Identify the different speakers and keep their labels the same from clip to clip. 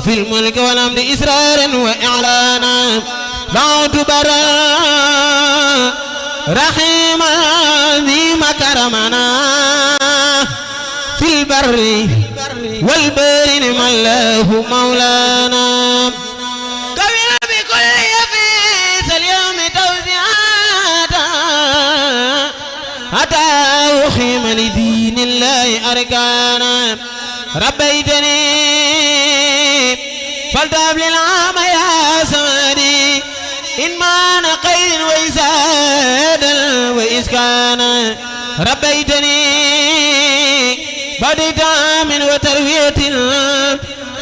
Speaker 1: في الملك والأمر إسرارا وإعلانا دعوت برا رحيم عظيم كرمنا في البر والبر نعم الله مولانا كبير بكل يفيس اليوم توزيعاتا حتى أخيم لدين الله أركانا ربيتني فلتاب للعام يا سمدي إن ما نقيد وإسادا وإسكانا ربيتني بديت من وتروية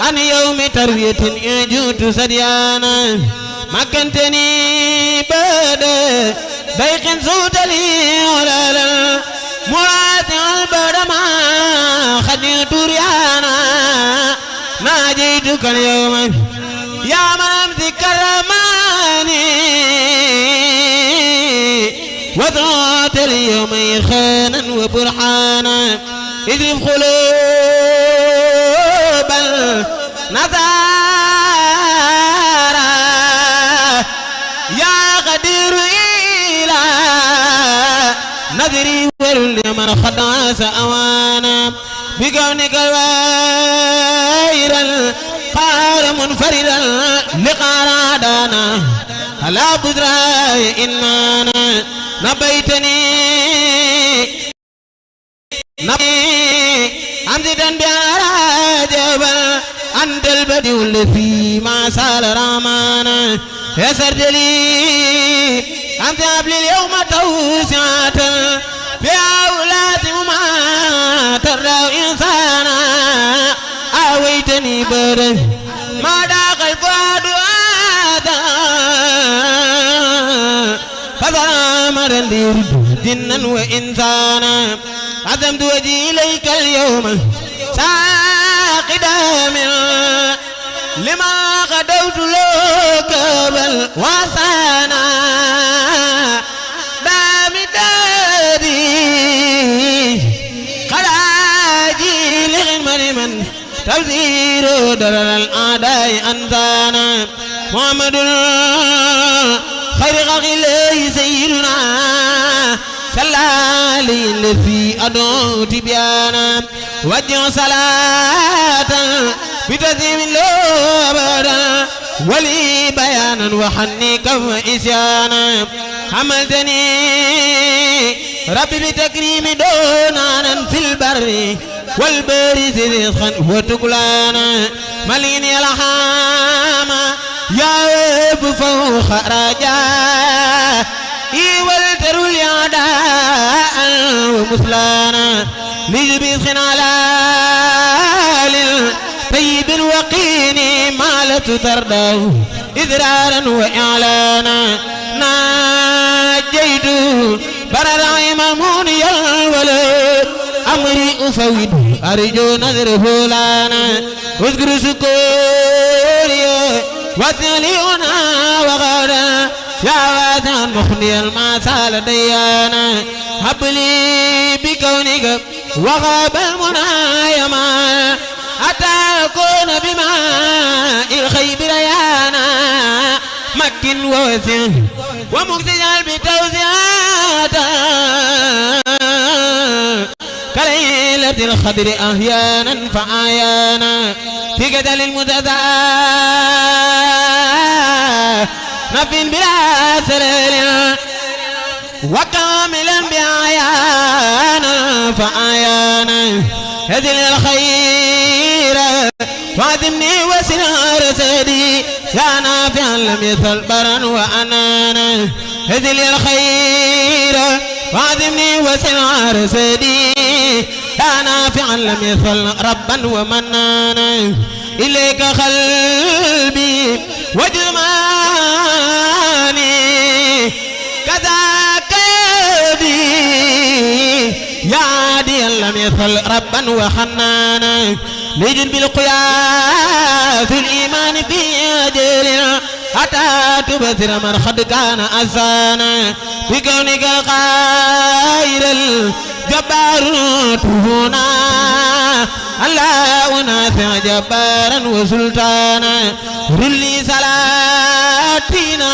Speaker 1: عن يوم تروية يجوت سديانا مكنتني بعد ضيق صوت لي ولا مراتع البرد ما خدت ريانا ناجيتك اليوم يا من أمسك كرماني وضعت اليوم إرخانا وبرحانا اضرب قلوب النصارى يا قدير إلى نذري ولمن خدعس أوانا بكونك الوائر القار منفردا لقرادانا على بدراء إنمانا نبيتني أمزدا بأرى جبل أنت البديع الذي ما سال رامانا يسرد لي أنت قبل اليوم توسعة بأولاد ما ترى إنسانا أويتني برد ما داق الفؤاد هذا فظلام لي جنا وإنسانا عزمت وجهي إليك اليوم ساقدا من لما غدوت لك بل وسانا دامي دادي قراجي لغمر من تبذير درر الأعداء أنسانا محمد خير خلق الله سيدنا صلى عليه الذي أدعو تبيانا وجه صلاة بتسليم له أبدا ولي بيانا وحنيك وإسيانا حملتني ربي بتكريم دونانا في البر والبر رزقا وتقلانا مليني الحام يا رب فوق رجاء والتر اليداء ومثلانا لجبسنا على طيب وقيني ما لا تترداه إذرارا وإعلانا ناجيت بررعي ماموني الولد أمري أفوض أرجو نظره لنا اذكر سكوري واتلينا وغدا يا واسع مخني المسال ديانا هب لي بكونك وغاب المنى يما حتى أكون بماء الخيب ريانا مكن ووسع ومكتجل بتوزيعاتا كليلة الخضر أحيانا فأحيانا في قتل المتزا نبي بلا سلال وكاملا بآيانا فآيانا هذل الخير وعدمني وسنار سيدي يا نافعا لم يثل برا وأنانا هذل الخير وعدمني وسنار سيدي يا نافعا لم يثل ربا ومنانا إليك قلبي وجماني كذاك يدي يا عادي لم يثل ربا وحنانا لجن بالقيا في الإيمان في أجلنا حتى تبثر من قد كان أسانا بكونك الخير الجبار هنا الله نافع جبارا وسلطانا رلي صلاتنا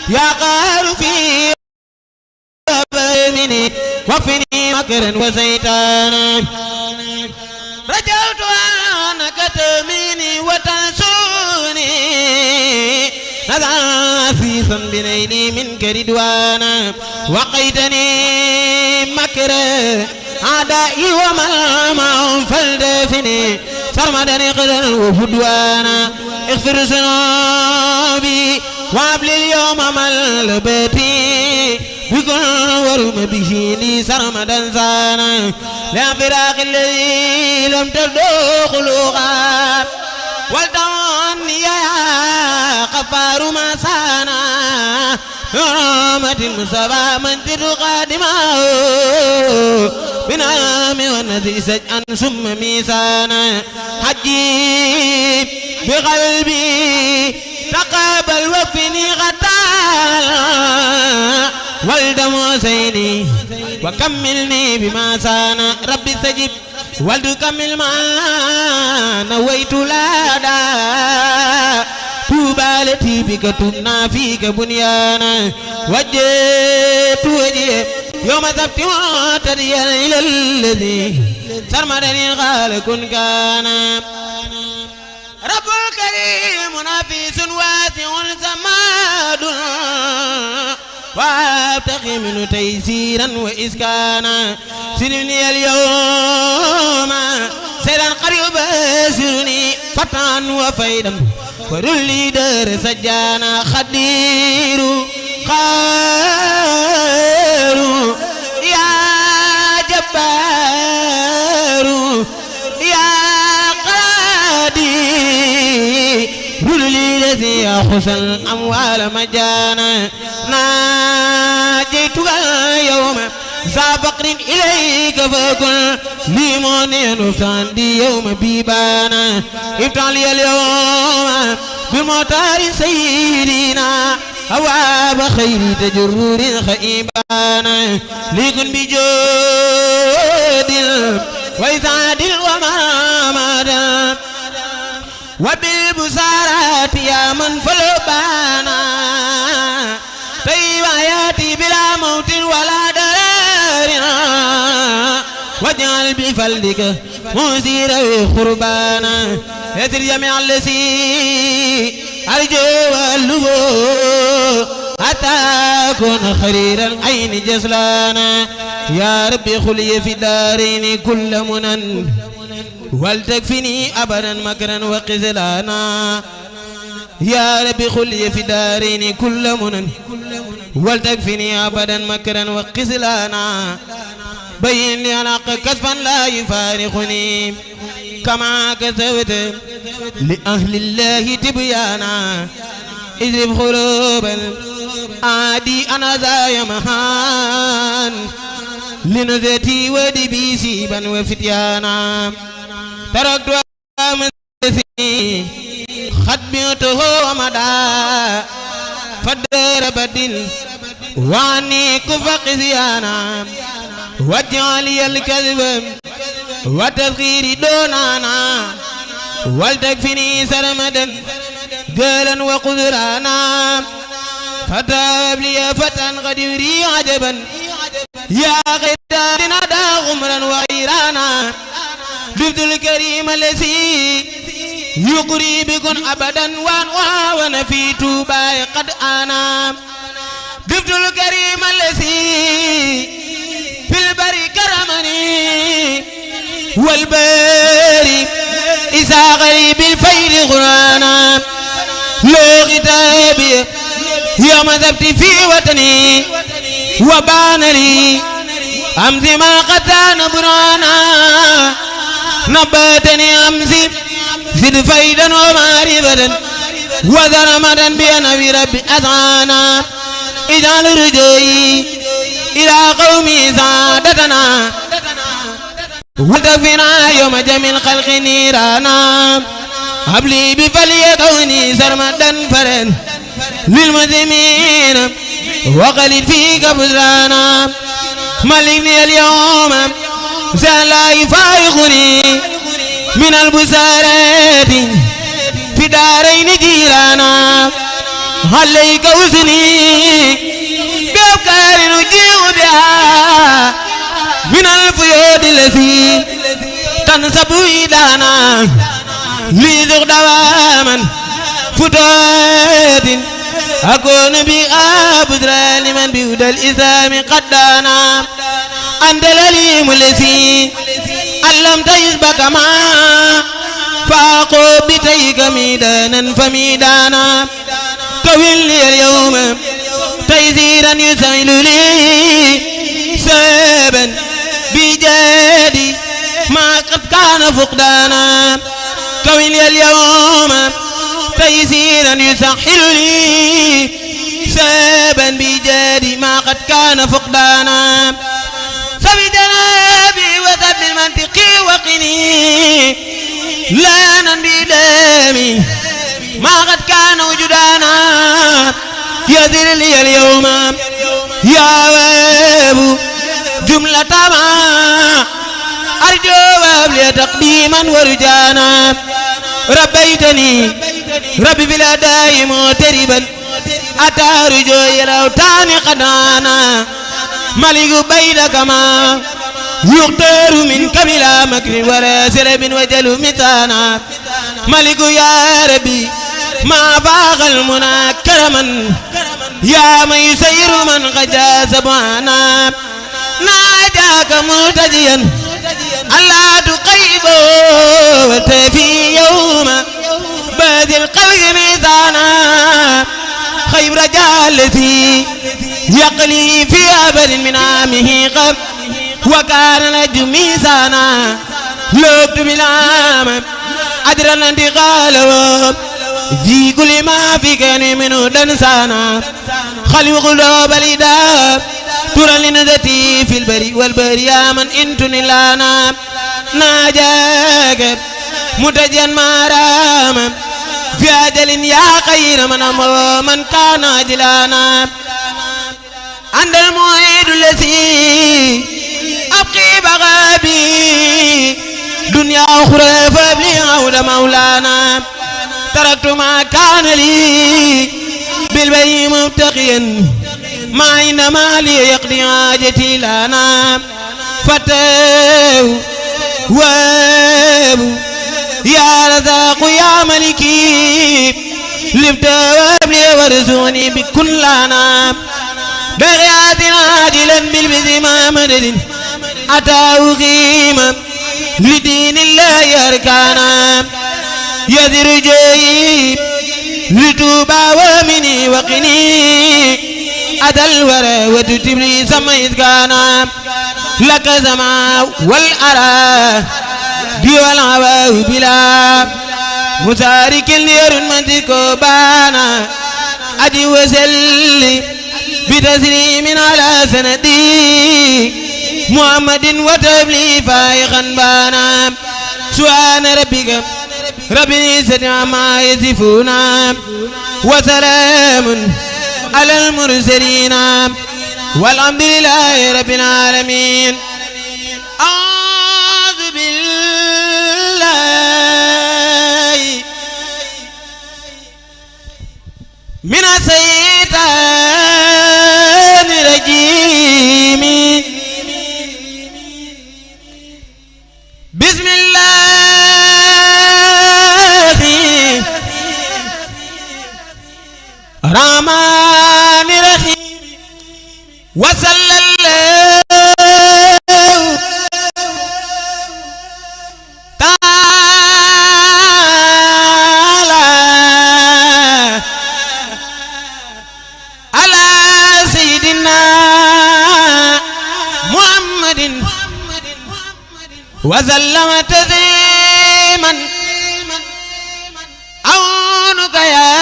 Speaker 1: يا قار في مني وقفني مكرا وزيتانا رجوت أنك تميني وتنسوني نذافيثا بنيني منك رضوانا وقيتني مكرا أعدائي وملمع فلدفني سرمدني قدر وفدوانا اغفر ذنوبي وابل اليوم ملبتي بكل ورم به لي سرمدا زانا لفراق الذي لم تبدو خلوقا والدوني يا غفار ما سانا برحمة المصطفى من تقدمه بنعم والنذي سجأا ثم ميسانا حجي بقلبي تقابل وفني غتالا والدم سيني وكملني بما سانا ربي استجب ولتكمل ما نويت لادا طوبى التي بك تبنى فيك بنيانا وجهت وجهي يوم سبت معتديا الى الذي سرمدني قال كن كان رب الكريم نفيس واسع سماد وابتغي منه تيسيرا وإسكانا سنني اليوم سيرا قريبا سرني فتحا وفيدا ورلي دار سجانا خدير خير يا جبار يا قادي رلي الذي يأخذ الأموال مجانا ناجيتك اليوم ذا فقر إليك فكن لي مؤمن وفاندي يوم بيبانا افتح لي اليوم بمطار سيدنا أواب خير تجرور خيبانا ليكن بجود وإسعاد ومامدا وبالبصارات يا من فلبانا طيب حياتي بلا موت ولا ضرر واجعل بفضلك مثير قربانا يسر جميع الذي أرجو واللبو حتى أكون خير العين جسلانا يا ربي خلي في دارين كل منن ولتكفني أبدا مكرا وقزلانا يا ربي خلي في دارين كل منن ولتكفني أبدا مكرا وقزلانا بين لي علاقة كسفا لا يفارقني كما كسبت لأهل الله تبيانا اجرب خروبا عادي أنا زايا مهان لنزتي ودبي سيبا وفتيانا تركت أمسي خدمته ومدى فدر بدل واني كفق زيانا واجعلي الكذب وتذكير دونانا ولتكفني سرمدا قالا وقدرانا فتاب لي فتى قد يري عجبا يا غدار نادى غمرا وغيرانا دفت الكريم الذي يقري بكن أبدا وأنا في توبا قد أنا دفت الكريم الذي في البر كرمني والباري إذا غريب الفيل غرانا لو غتابي يوم ذبت في وطني وبان لي أمزي ما قتان برانا نباتني أمزي زد فيدا ومعرفة وذرمدا بأنبي ربي أذعانا اجعل رجوي إلى قومي سعادتنا وتكفنا يوم جميع الخلق نيرانا هب لي بفلي كوني سرمدا فرن للمسلمين وقلد فيك بزرانا ملكني اليوم سلا يفارقني من البسارات في دارين جيرانا عليك وزني بأفكار نجيب بها من الفيود التي تنسب إيدانا لذق دواما فتوات أكون بأبدر لمن بهدى الإسلام قد دانا أنت العليم الذي علمت يسبك ما فاقوا بتيك ميدانا فميدانا طويل لي اليوم تيسيرا يسهل لي سابا بجادي ما قد كان فقدانا طويل لي اليوم تيسيرا يسهل لي سابا بجادي ما قد كان فقدانا سبي جنابي وذب المنطق وقني لانا بدامي ما قد كان وجدانا يذر لي اليوم يا واب جملة ما أرجو وابلي تقديما ورجانا ربيتني ربي بلا داي مغتربا أتى رجوي الأوتان قدانا ملك بيدك ما يختار منك بلا مكر ولا سلب وجل مثانا ملك يا ربي ما باغ المنى كرما يا من يسير من غجا سبحانا ناجاك مرتجيا ألا تقيبه وتفي يوم بادي القلب ميزانا خير رجالتي يقلي في أبد من عامه قبل وكان نجم ميزانا لوكت بالعام أدرى انتقاله في كل ما في كان منه دنسانا خلو قلوب الإداب ترى لنذتي في البري والبر يا من انتني لنا ناجاك متجن مارام في أجل يا خير من أمر من كان أجلانا عند المعيد الذي أبقي بغابي دنيا أخرى فابلي عود مولانا تركت ما كان لي بالبي مبتقيا ما إنما لي يقضي حاجتي لنا فتاه وابو يا رزاق يا ملكي لفت وابلي ورزوني بكل لنا بغيات عاجلا بالبذ ما مدد أتاه قيما لدين الله أركانا يذر جيب لتوبا ومني وقني أدى الورى وتتبري سميت كانا لك زما والأرى دي والعواه بلا مسارك النير منزك بانا أدي وسلي بتسليم على سندي محمد وتبلي فائقا بانا سبحان ربك رب العزة عما يصفون وسلام على المرسلين والحمد لله رب العالمين. أعوذ بالله من الشيطان الرجيم. بسم الله الرحمن الرحيم وصلى الله تعالى على سيدنا محمد وسلم تسليما. عونك يا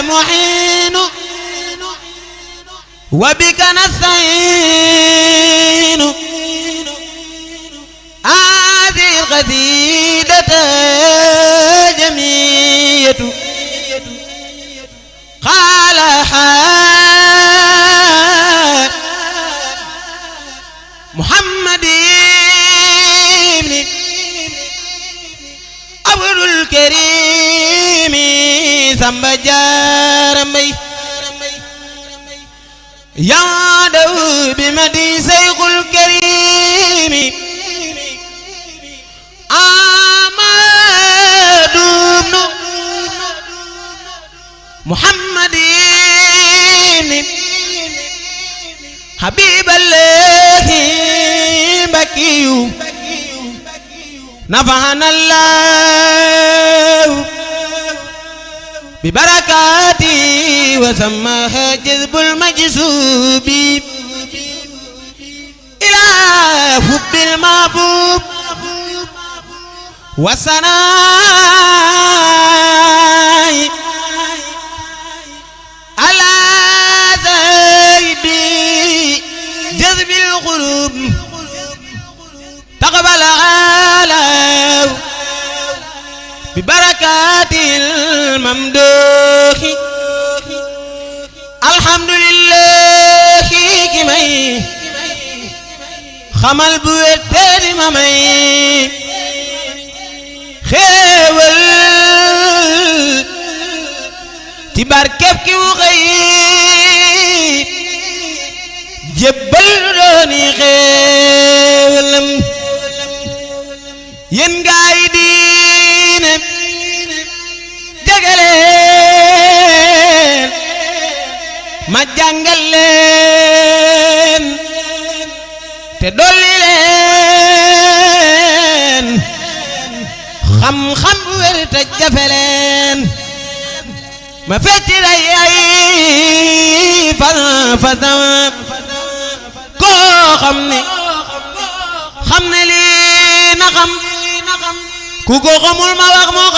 Speaker 1: معين وبك نستعين. هذه القصيدة جميع قال محمد abdul karimi Samba Jaara Mbay yaa daw bi ma di seyxul karimi Amadu bnu Muhammadin Habiballahi Mbakiyu nafa'ana Allah bi barakati wa sammaha jazbul majzubi ila hubbil mahbub wa sanai ala zaidi jazbil qulub taqbal ala bi barakatil mamduhi alhamdulillahi ki may xamal bu wéttali ma may xéewal ci barkeb ki mu xëy jébbal lu dooni xéewalam yéen gaay diine jagaleen ma jàngal leen te dolli leen xam-xam bu wér te jafe leen ma fecci day ay fasam koo xam ne lii na xam ku ko xamul ma wax moo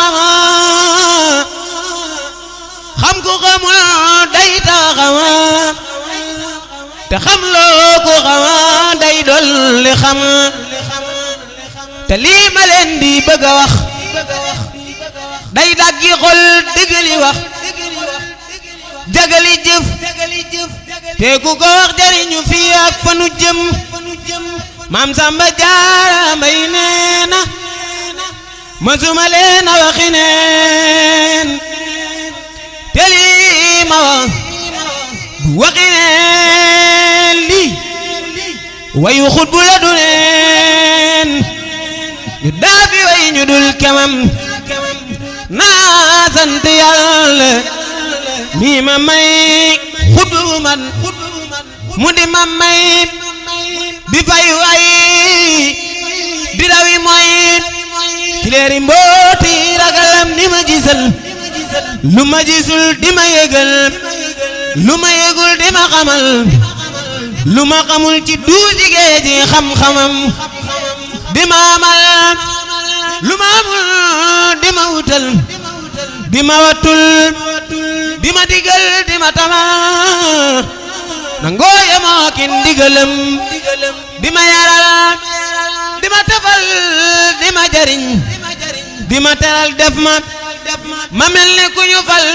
Speaker 1: xam ku xamul day tax te xam loo ko xam day dolli xam te lii ma leen di bëgg a wax day daggi xol dëggali wax jagali jëf te ku ko wax jariñu fii ak fanu jëm Maam Samba Jaara Mbay nee na masuma leen a waxi neen te lii ma wax bu waxi neen lii wayu xutbu la du neen ñu daafi way ñu dul kemam naa sant Yàlla mi ma may xutbu man mu di ma may di fay way di dawi mooy ci leeri mbooti ragalam di ma gisal lu ma gisul di ma yëgal lu ma yëgul di ma xamal lu ma xamul ci duusi géeji xam-xamam di ma amal lu ma amul di ma wutal di ma watul di ma digal di ma tama nangoo yemoo ki ndigalam di ma yaral di ma tafal di ma jariñ di ma teral def ma mel ni ku ñu fal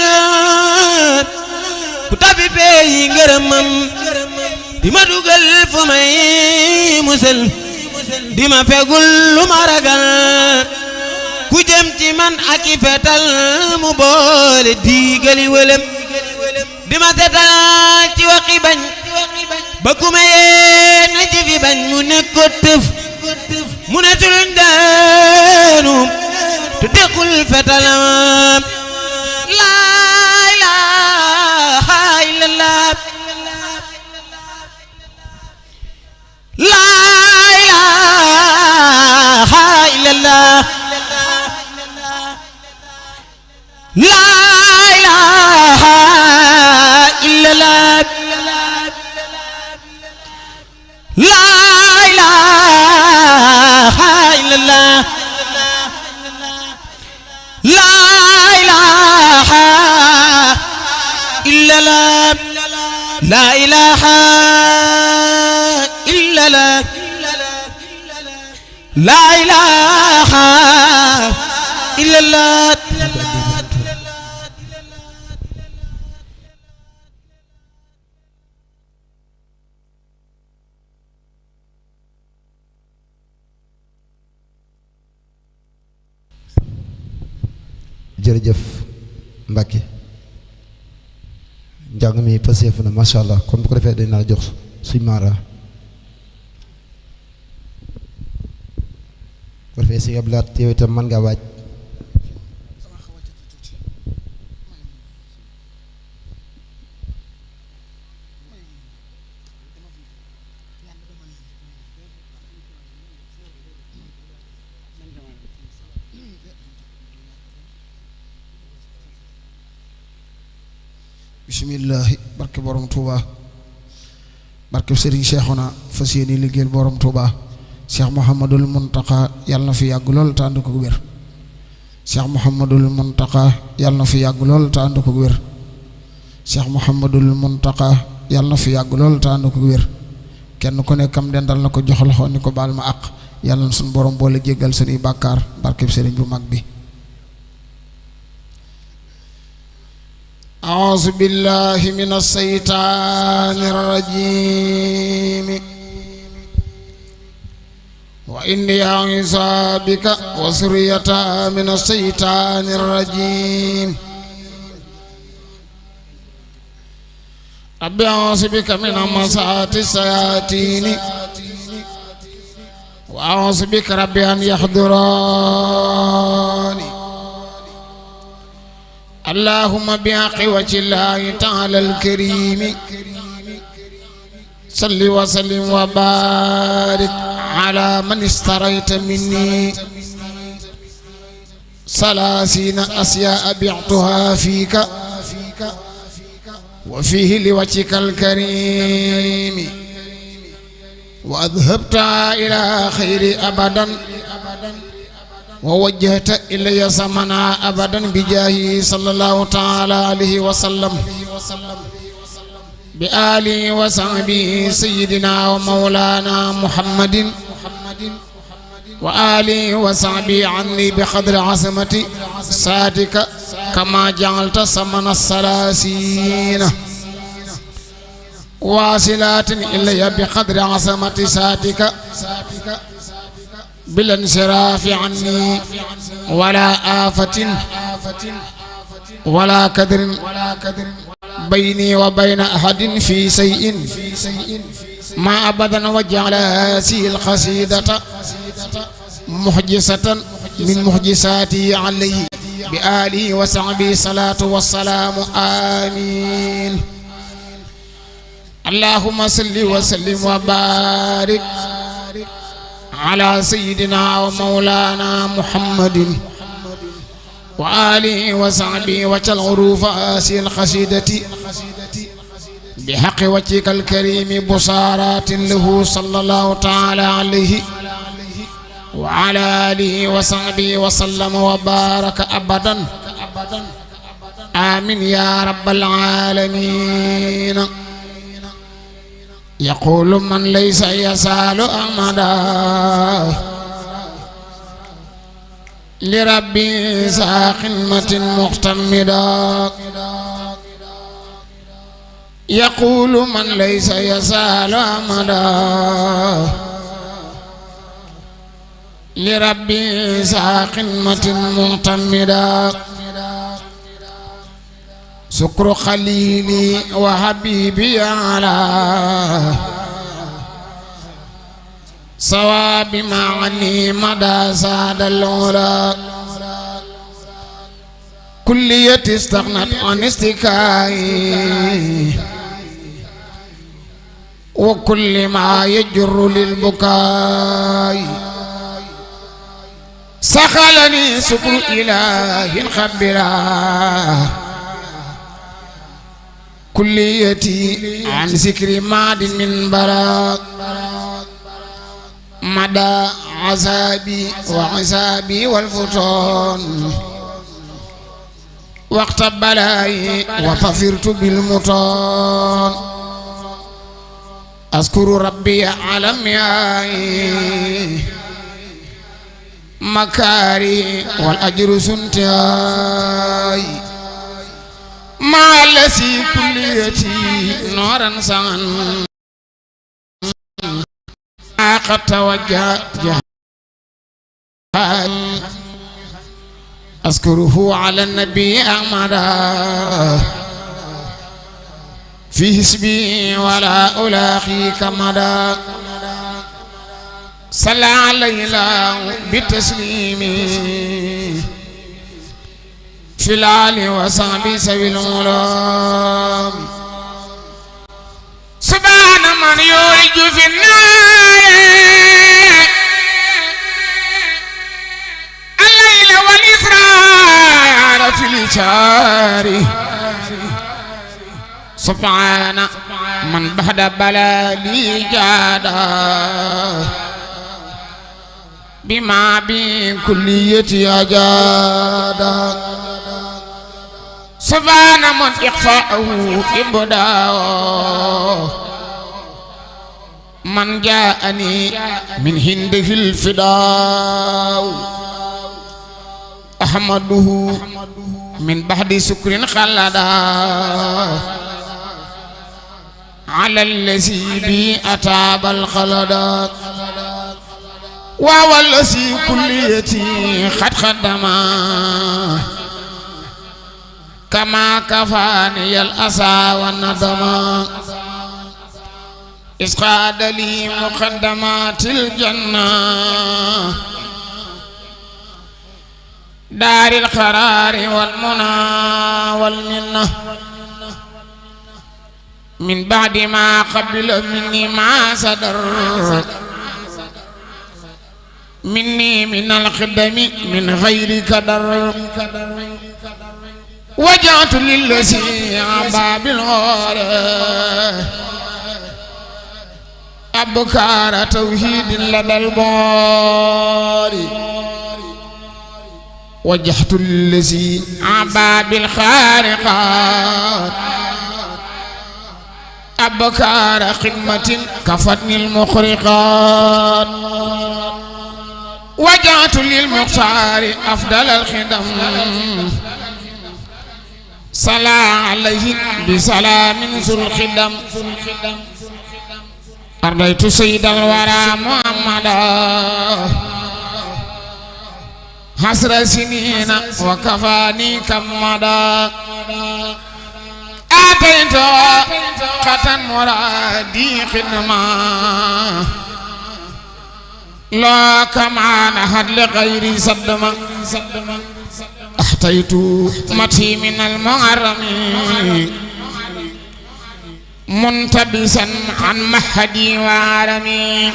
Speaker 1: ku tabi peyi ngërëmam di ma dugal fu may musal di ma fegul lu ma ragal ku jëm ci man ak i fetal mu boole digali wëlëm di ma setal ci waxi bañ ba ku ma yee na jëfi bañ mu ne ko tëf mu ne suluñ daanu te tekkul fetalam laa ilaaha illallah laa ilaaha illallah laa ilaaha illallah laa ilaaha illallah laa ilaaha illallah laa ilaaha illallah laa ilaaha illallah
Speaker 2: jërëjëf Mbacke njàng mi paseefu na macha allah kon bu ko defee dañ naa jox suñ maara bu ko defee si ablaat yow itam mën ngaa waaj
Speaker 3: bismillahi barke borom Touba barke Serigne Cheikhouna fas yéene liggéeyal borom Touba Cheikh Mouhamadul Mountakha yàlla na fi yàgg lool te ànd ko wér Cheikh Mouhamadul Mountakha yàlla na fi yàgg lool te ànd ko wér Cheikh Mouhamadul Mountakha yàlla na fi yàgg lool te ànd ko wér kenn ku nekkam dendal na ko jox loxo ni ko baal ma àq yàlla na suñu borom boole jéggal suñuy bàkkaar barke Serigne bu mag bi. أعوذ بالله من الشيطان الرجيم وإني أعوذ بك وذريتها من الشيطان الرجيم رب أعوذ بك من همزات الشياطين وأعوذ بك رب أن يحضرون اللهم بحق وجه الله تعالى الكريم صل وسلم وبارك على من اشتريت مني 30 أشياء بعتها فيك وفيه لوجهك الكريم وأذهبتها إلى خير أبدا ووجهت إلي سمنا أبدا بجاهه صلى الله تعالى عليه وسلم بآله وصحبه سيدنا ومولانا محمد وآله وصحبه عني بقدر عظمة ساتك كما جعلت سمن الثلاثين واصلات إلي بقدر عظمة ساتك بلا انصراف عني ولا آفة ولا كدر بيني وبين أحد في شيء ما أبدا وجعل هذه القصيدة محجسة من محجساتي عليه بآله وصحبه صلاة والسلام آمين اللهم صل وسلم وبارك على سيدنا ومولانا محمد وآله وصحبه وجل غروف هذه القصيدة بحق وجهك الكريم بصارات له صلى الله تعالى عليه وعلى آله وصحبه وسلم وبارك أبدا آمين يا رب العالمين يقول من ليس يسال أمدا لربي ذا خدمة مقتمدا يقول من ليس يسال أمدا لربي ذا خدمة مقتمدا شكر خليلي وحبيبي على صواب معني مدى ساد الأولى كلية استغنت عن استكائي وكل ما يجر للبكاء سخلني شكر إله خبرا كليتي عن ذكر ماد من براء مدى عذابي وعذابي والفتون وقت بلاي وففرت بالمطون أذكر ربي على مياي مكاري والأجر سنتاي ما الذي كليتي نورا سان قد توجه أذكره على النبي أحمد في حسبي ولا ألاقيك مدى صلى عليه الله بالتسليم في العالي وصحبه سبيل العلوم سبحان من يولج في النار الليل والإسرار في الإشار سبحان من بعد بلالي جادا بما بكلية أجادا سبحان من إخفاءه إبداء من جاءني من هنده الفداء أحمده من بعد سكر خلدا على الذي بي أتاب الخلدا وهو الذي كليتي قد خدما كما كفاني الأسى والندما إذ قاد لي مقدمات الجنة دار القرار والمنى والمنة من بعد ما قبل مني ما صدر مني من الخدم من غير كدر وجعت للذي عبا بالغار أبكار توحيد لدى البار وجهت للذي عبا بالخارقات أبكار خدمة كفتني المخرقات وجعت للمختار أفضل الخدم صلى عليه بسلام ذو الخدم أرضيت سيد الورى محمدا حسر سنين وكفاني كمدا آتيت قطا مرادي خدما لا كما نهد لغيري صدما أحتيت متي من المغرم منتبسا عن مهدي وعرمي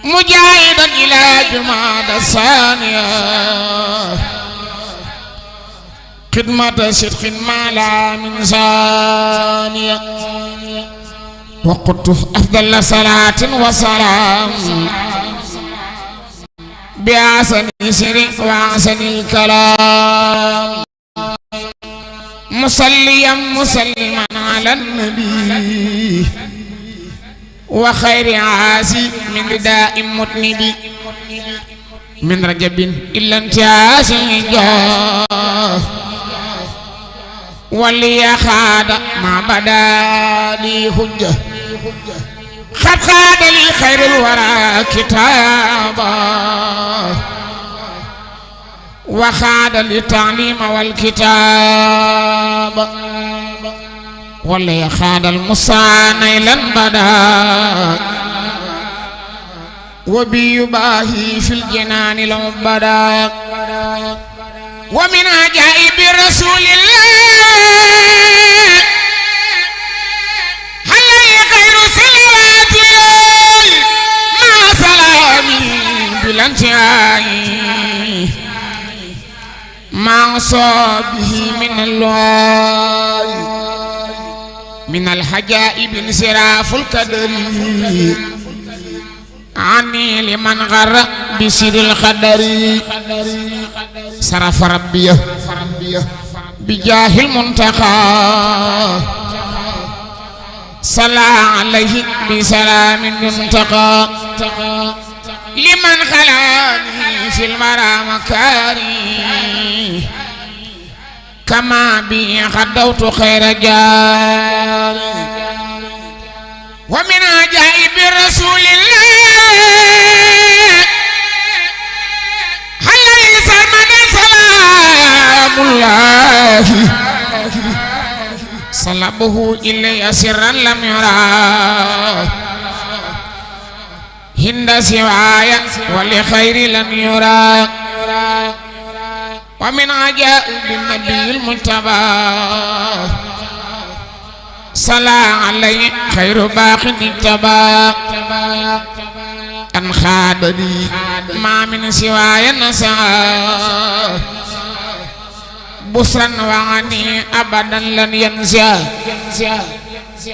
Speaker 3: مجاهدا إلى جماد الثانية خدمة صدق ما لا من ثانية وقلت أفضل صلاة وسلام بأحسن سر وأحسن الكلام مصليا مسلما على النبي وخير عاسي من رداء متندي من رجب إلا انتهاس الجاه ولي خاد ما بدا لي حجة خد خاد لي خير الورى كتابا وخاد للتعليم والكتاب ولي خاد المصان إلى البدا وبيباهي في الجنان العبدا ومن عجائب رسول الله عليه خير صلوات مع سلامي بلا انتهاء مع صابه من الله من الحجائب انصراف القدر عني لمن غر بسر القدر صرف ربي بجاه المنتقى صلى عليه بسلام منتقى لمن خلاني في المرى مكاري كما بي غدوت خير جاري ومن عجائب رسول الله عليه سرمدا
Speaker 4: حبه إلي سرا لم يرى هند سواي ولخير لم يرى ومن عجائب النبي المجتبى صلى عليه خير باق اجتبى أن خادني ما من سواي نسى بسرا وعني أبدا لن ينسى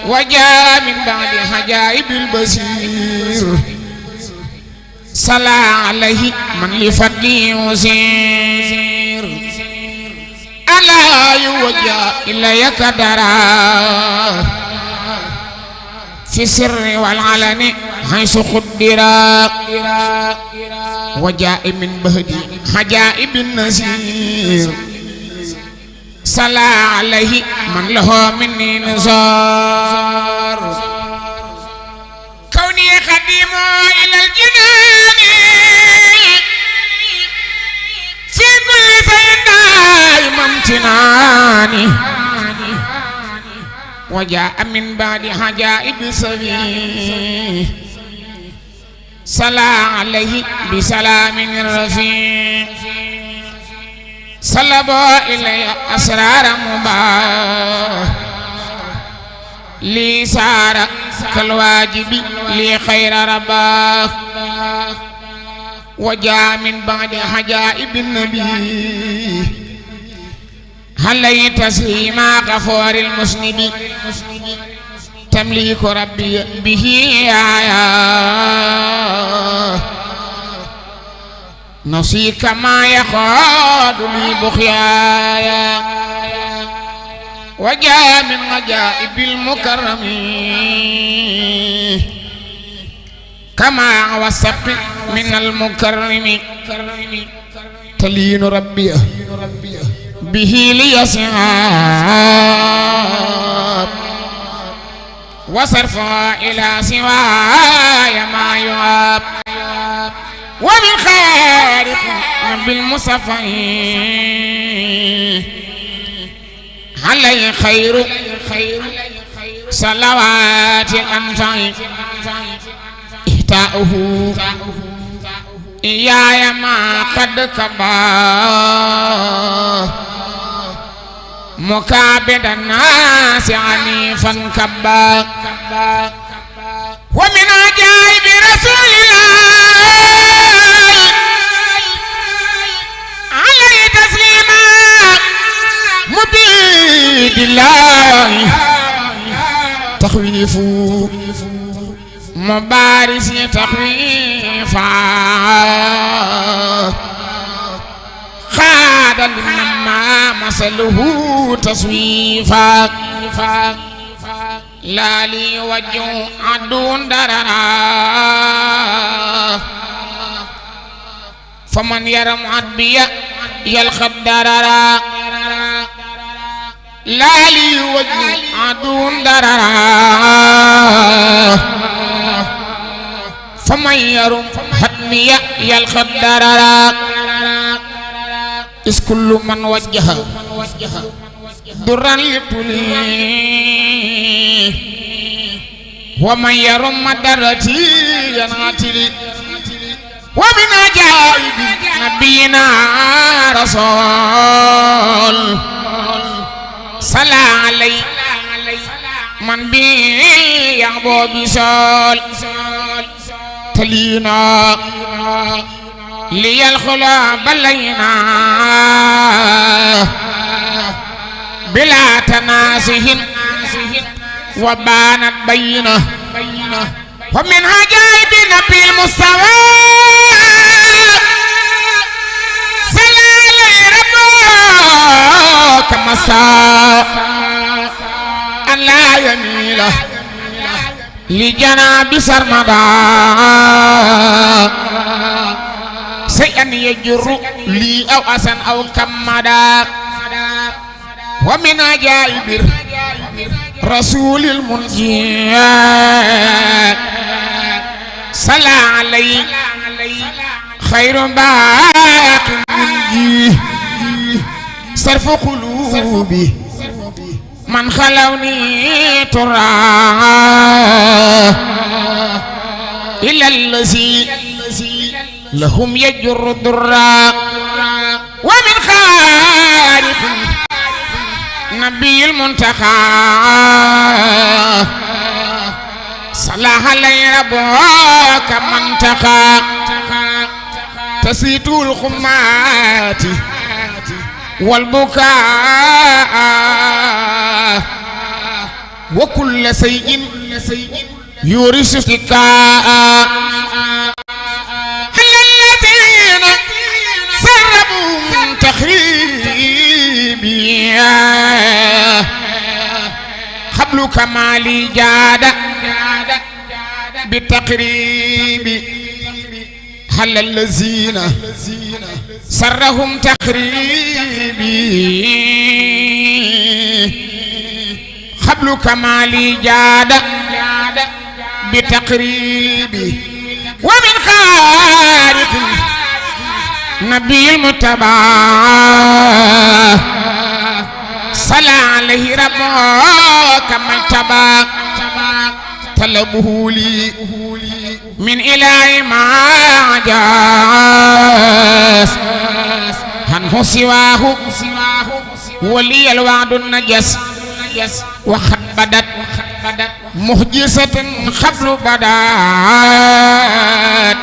Speaker 4: وجاء من بعد عجائب البصير صلى عليه من لفضله يسير ألا يوجه إلي كدرا في السر والعلن حيث قدرا وجاء من بهدي عجائب النذير صلى عليه من له مني نزار كوني خديم إلى الجنان في كل فين دائما امتناني وجاء من بعد عجائب سبيل صلى عليه بسلام رفيع صلبوا إلي أسرار مباه لي سار كالواجب لي خير رباه وجاء من بعد عجائب النبي هل تسليما غفور المسند تمليك ربي به آيات نصيك ما يخاد لي بخيايا وجاء من عجائب المكرم كما وسق من المكرم تلين ربي به ليسعاب وصرفها إلى سواي ما يعاب ومن خارق بالمصفين علي خير صلوات الأنفع إهتاؤه إياي ما قد كبا مكابد الناس عنيفا كبا ومن عجائب رسول الله عليه تسليما مبيد الله تخويف مبارس تخويفا خاد لما مسله تصويفا لا لي وجه عدون دررا فمن يرم عدبي يلخب دررا لا لي وجه عدون دررا فمن يرم حتمي يلخب دررا إذ كل من وجه درا لطلي ومن يرم درتي ينعتلي ومن عجائب نبينا رسول صلى عليه من بي يعبو بسول تلينا ليالخلا بلينا بلا تناسهن وبانت بينه ومن عجائب نبي المستوى صلى عليه ربك مساء أن لا يميل لجناب سرمدا شيئا يجر لي أو أسن أو كمدا ومن عجائب رسول المنجي صلى عليه خير باق منجي صرف قلوبي من خلوني ترى إلى الذي لهم يجر الضرا ومن خارق نبي المنتقى صلاح عليه ربك منتقى تسيط الخمات والبكاء وكل شيء يورث استكاء الذين سربوا تخريبي قبل كمالي جاد بالتقريب هل الذين سرهم تخريبي قبل كمالي جاد بتقريبي ومن خارق نبي المتبع صلى عليه ربك من تبع طلبه لي من إله ما جاس عنه سواه ولي الوعد النجس وقد بدت مهجسة قبل بدات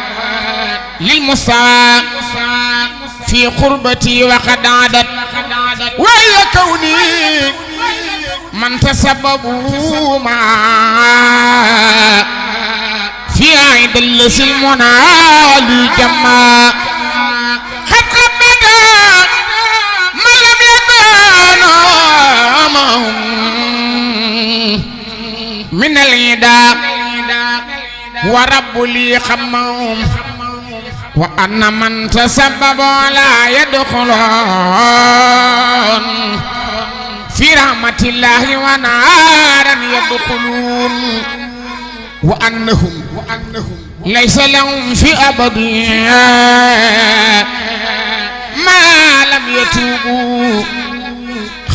Speaker 4: للمستوى في قربتي وقد عادت وهي كوني من تسببوا ما في عيد اللس المنال جمع قد قبض من لم يكن معهم من العدا ورب لي خمهم وأن من تسبب لا يدخلون في رحمة الله ونارا يدخلون وأنهم ليس لهم في أبد ما لم يتوبوا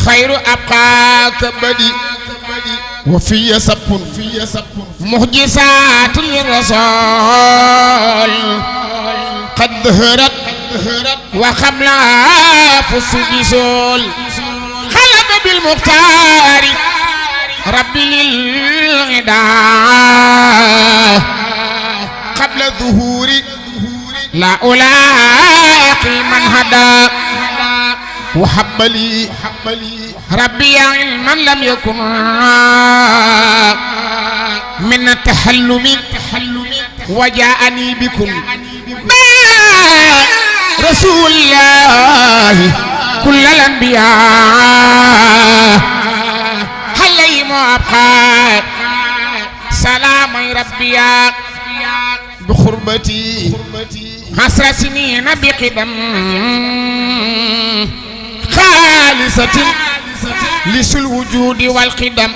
Speaker 4: خير أبقى كبدي وفي سب مهجسات للرسول قد ظهرت وخبلها فسجسول خلق بالمختار ربي للعدا قبل الظهور لا ألاقي من هدى وحب لي ربي علما لم يكن من التحلم وجاءني بكم رسول الله كل الأنبياء عليهم أبقى سلام ربي بخربتي 10 سنين بقدم خالصة لسل الوجود والقدم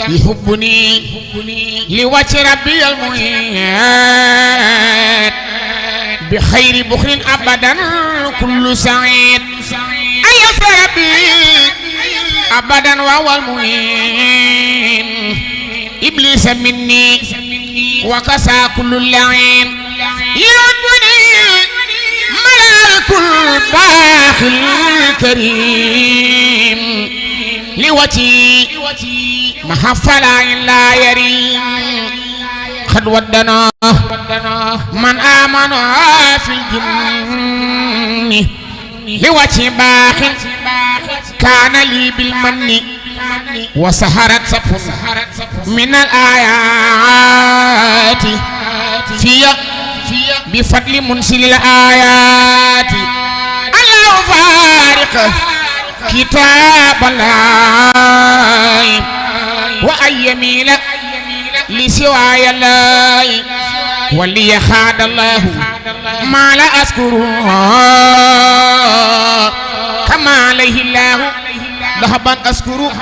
Speaker 4: يحبني لوجه ربي المهيد بخير بخل أبدا كل سعيد أيها ربي أبدا وهو المهين إبليس مني وكسى كل اللعين يحبني ملاك الباخل الكريم لوجهي محفلا لا يريم قد ودنا من آمن في الجن لوجه باخ كان لي بالمن وسهرت صف من الآيات في بفضل منزل الآيات الله فارق كتاب الله وأن يميل لسواي الله ولي خاد الله ما لا أذكره كما عليه الله ذهبا أذكره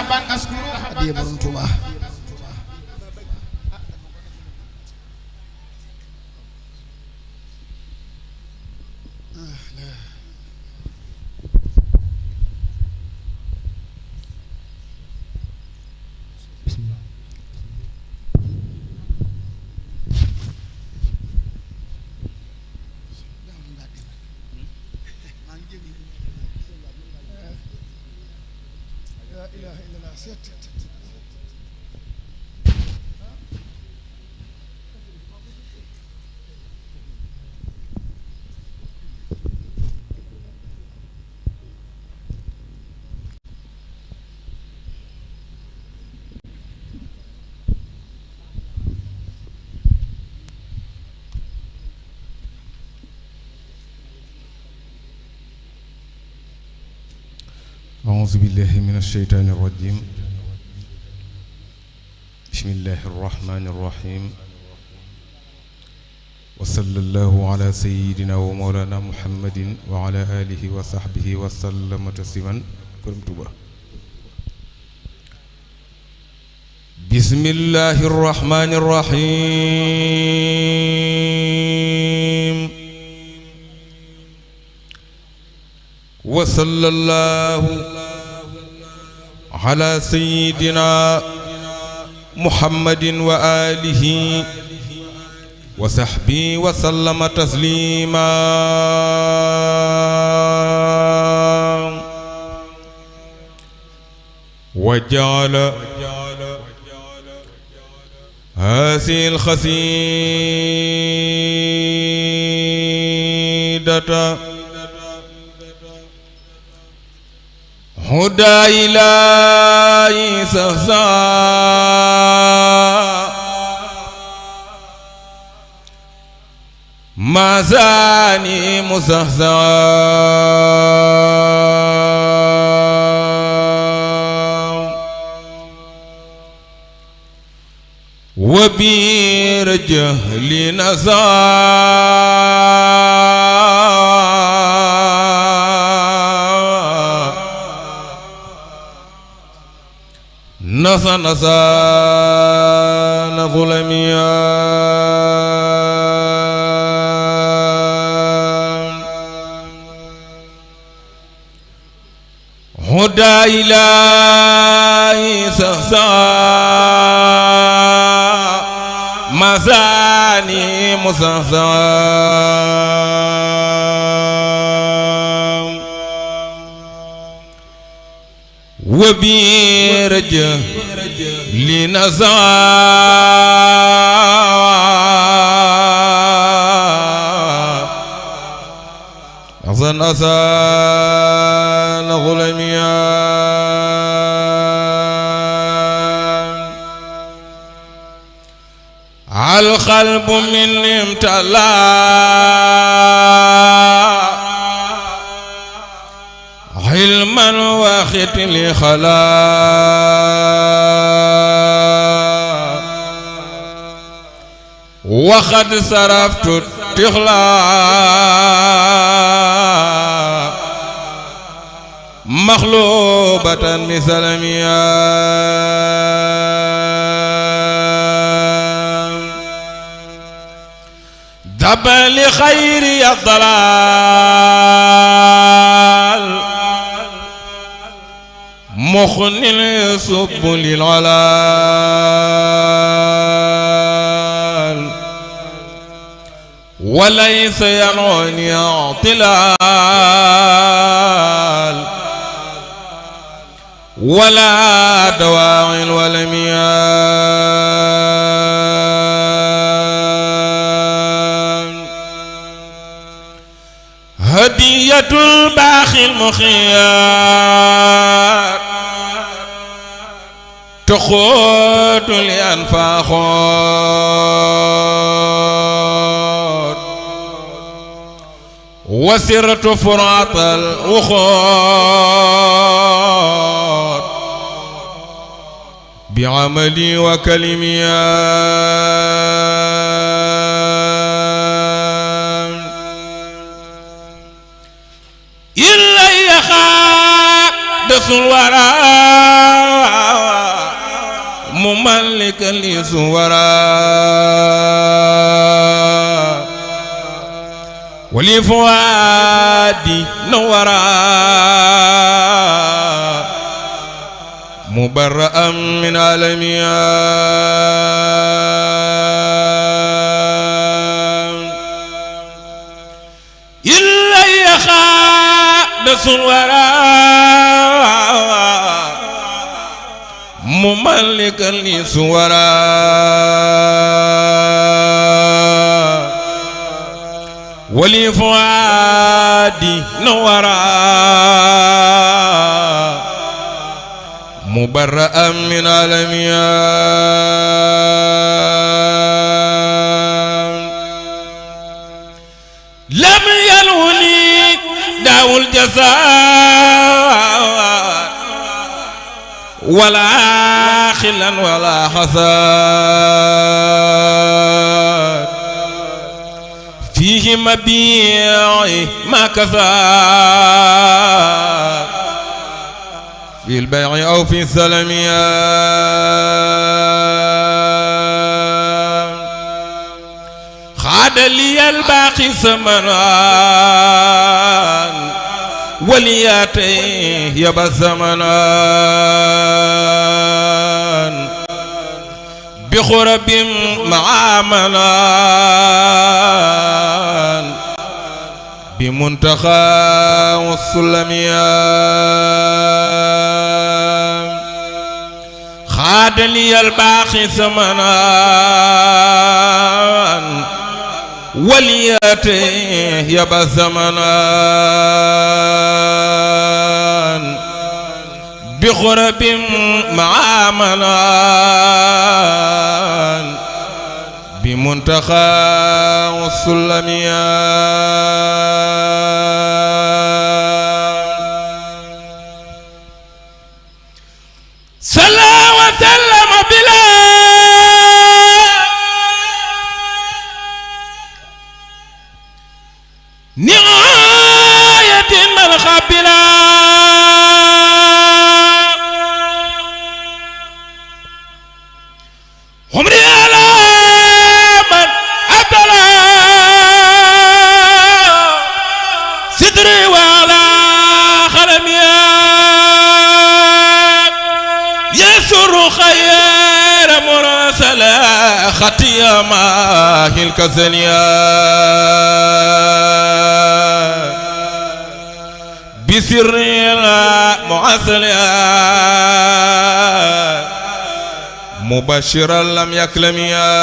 Speaker 5: أعوذ بالله من الشيطان الرجيم بسم الله الرحمن الرحيم وصلى الله على سيدنا ومولانا محمد وعلى آله وصحبه وسلم تسليما كرمتوا بسم الله الرحمن الرحيم وصلى الله على سيدنا محمد وآله وصحبه وسلم تسليما وجعل هذه القصيدة هدى إلهي سهزا مازاني مسهزا وبير جهل نزا نسى ظلميا هدى إلهي سهزا مزاني مسهزا وبيرجه لنزا أحسن أسان غلميان القلب من امتلا علما وختل خلا وقد صرفت التخلا مخلوبة مثل مياه دب لخير الضلال مخن يصب للعلال وليس ينعني اعتلال ولا دواعي ولا مياه هدية الباخي المخيار تخوت لأنفاخات وسرت فرات الأخوات بعملي وكلمي إلا يخادس الوراء مملكا لسورا ولفؤادي نورا مبرأ من عالميان إلا يخادس الوراء مملكا لسورا ولفؤادي نورا مبرأ من الألميان لم يلوني داو الجزاء ولا خلا ولا حساد فيه مبيعي ما كفى في البيع أو في السلميان خاد لي الباقي ثمنان ولياتيه يبى الزمنان بخرب مع منان بمنتخى والسلميان خاد لي الباقي ثمنان ولياتيه يبى الزمنان بغرب مع منان بمنتخى والسلميان صلى وسلم بلا نهاية من خبلا عمري على من أبدلا صدري وعلى خلميا يسر خير مرسلا خطي ماهي الكسليا بسر المعسليا مبشرا لم يكلم يا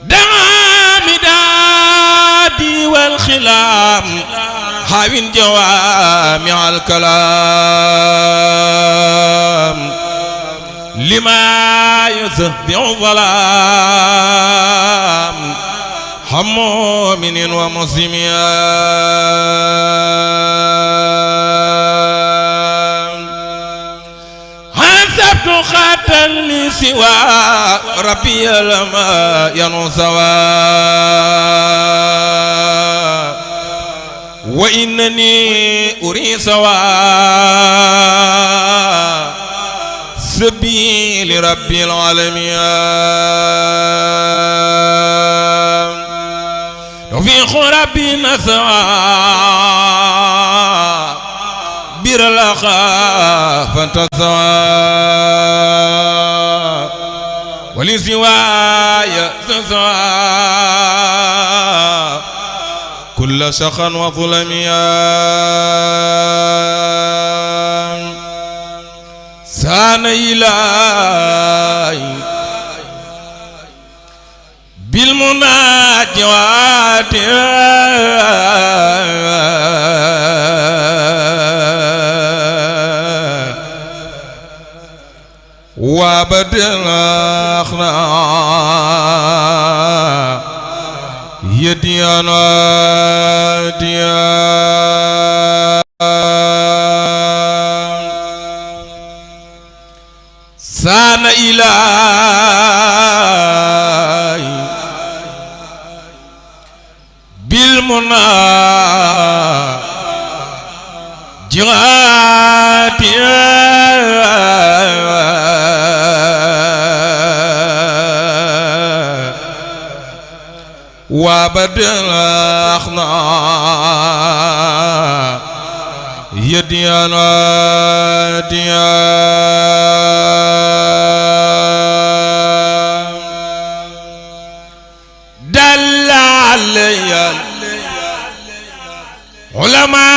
Speaker 5: دعا مدادي والخلام حاوين جوامع الكلام لما يسبع ظلام هم مؤمن ومسلم خاتا لسوى ربي لما ينصوى وإنني أري سوى سبيل ربي العالمين توفيق ربي نسوى بير الأخا فانتسوى ولسواي سسوى كل شخا وظلميا سان إلهي بالمناجوات وابدل أخنا يديانا ديان سان إلهي بالمناجات وابدل أخنا يديانا ديان دل علي العلماء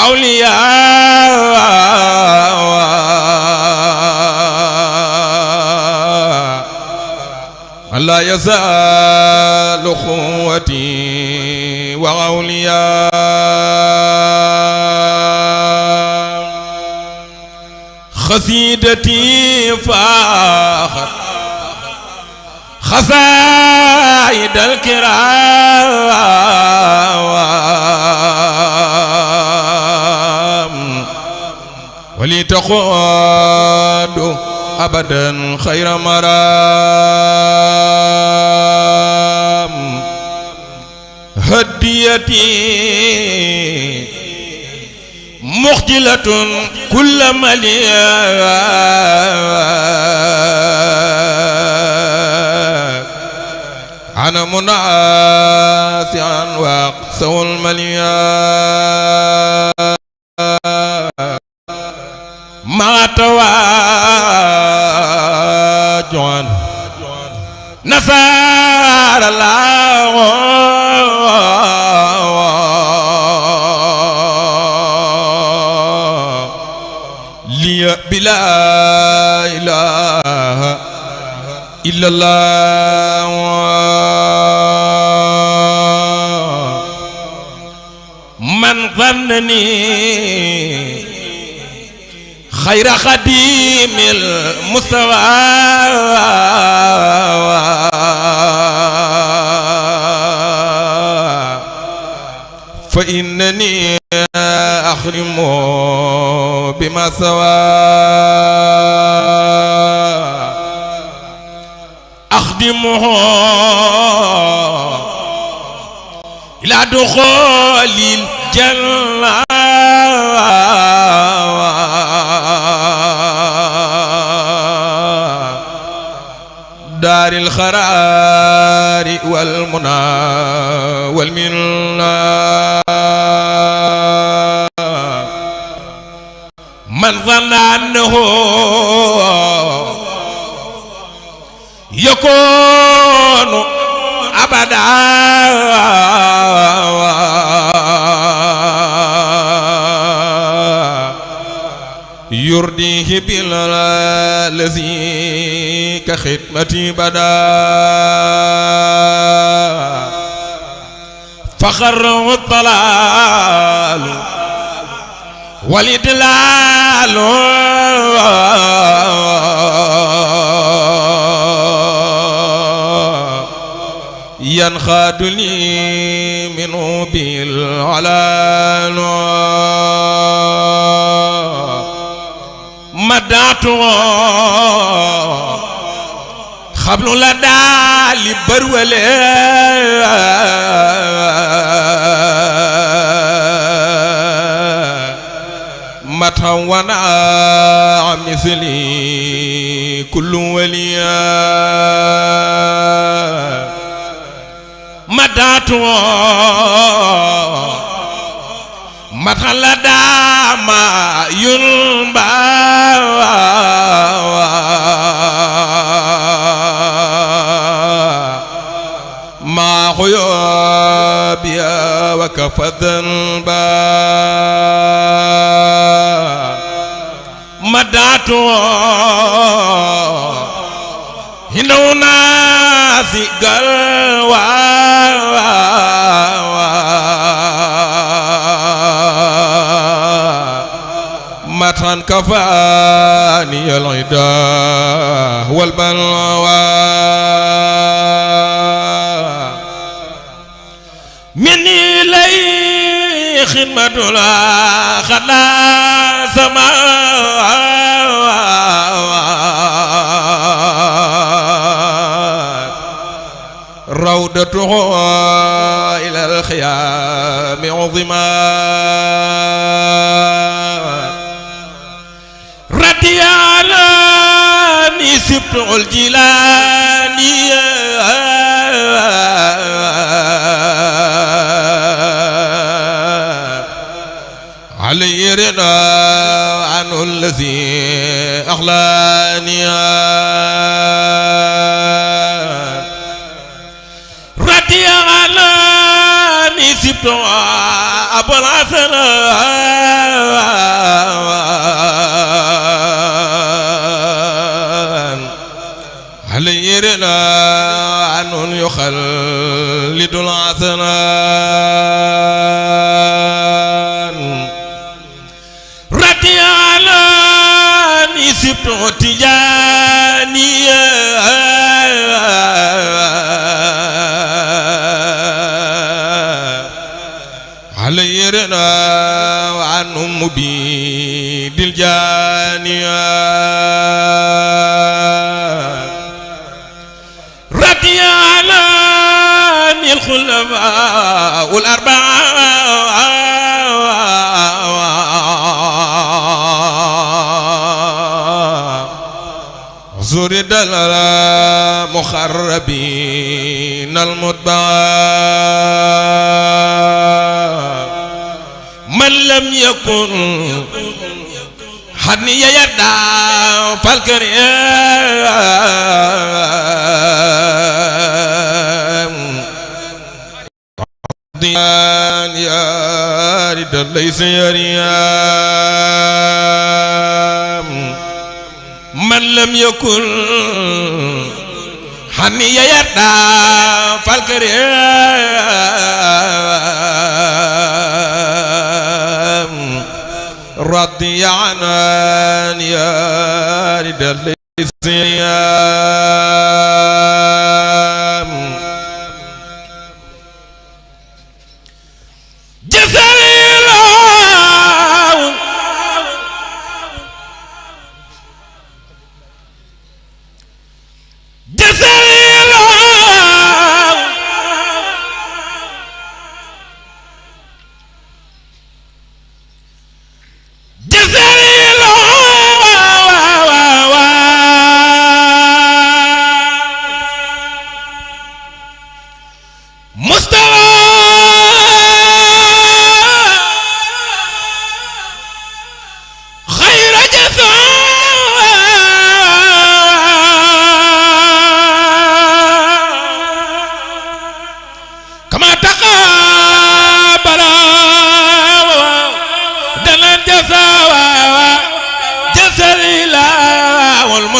Speaker 5: أولياء لا يزال قوتي وأولياء خسيدتي فاخر خسائد الكرام ولتقود أبدا خير مرام هديتي مخجلة كل مليان أنا مناسعا وأقسو المليان ما تواجعا نصار الله لي بلا إله إلا الله من ظنني خير خديم المستوى فإنني أخرم بما سوى أخدمه إلى دخول الجنة دار الخرار والمنى والمنى من ظن أنه يكون أبدا يرديه بالذي كخدمتي بدا فخر الضلال والإدلال ينخاد لي منه بالعلان مدعته خبل لدى لبرولي متهونا مثلي كل وليا مدعته متخلدا ما ينبا ما خيوبيا وكفى ذنبا مدعته هنونا سيقلوا متن كفاني العدا والبلوى مني لي خدمة لا خلا سماء روضته إلى الخيام عظما ردياني سبت الجيلاني علي رضا عنه الذي أخلاني رضي عني
Speaker 6: سبت أبو الحسن علي رضوان يخلد الحسنان رضي عني سبت تجاني علي رضوان مبيد الجانية رضي عني الخلفاء الأربعة زرد المخربين المتبعين من لم يكن حني يدع فالكريم ضيان يا رد ليس يريم من لم يكن حني يدع فالكريم رضي عنان يا رد الإسلام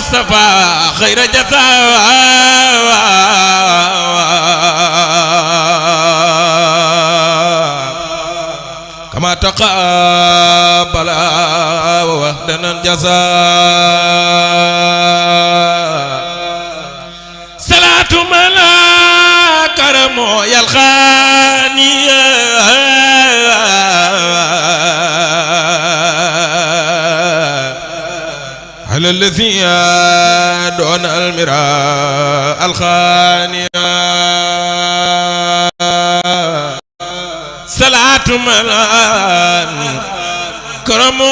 Speaker 6: المصطفى خير جزاء كما تقابل وحدنا الجزاء صلاة ملا كرم يلخاني على الذي دون المراء الخانية صلاة ملان كرم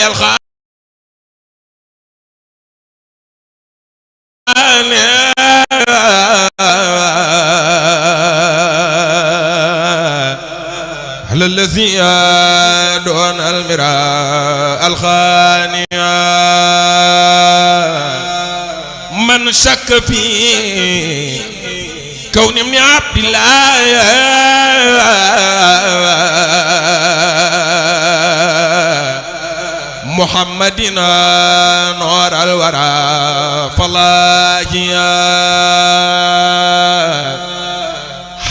Speaker 6: الخانية على الذي دون المراء الخانية من شك في كون ابن عبد الله محمدنا نور الورى فلاجيا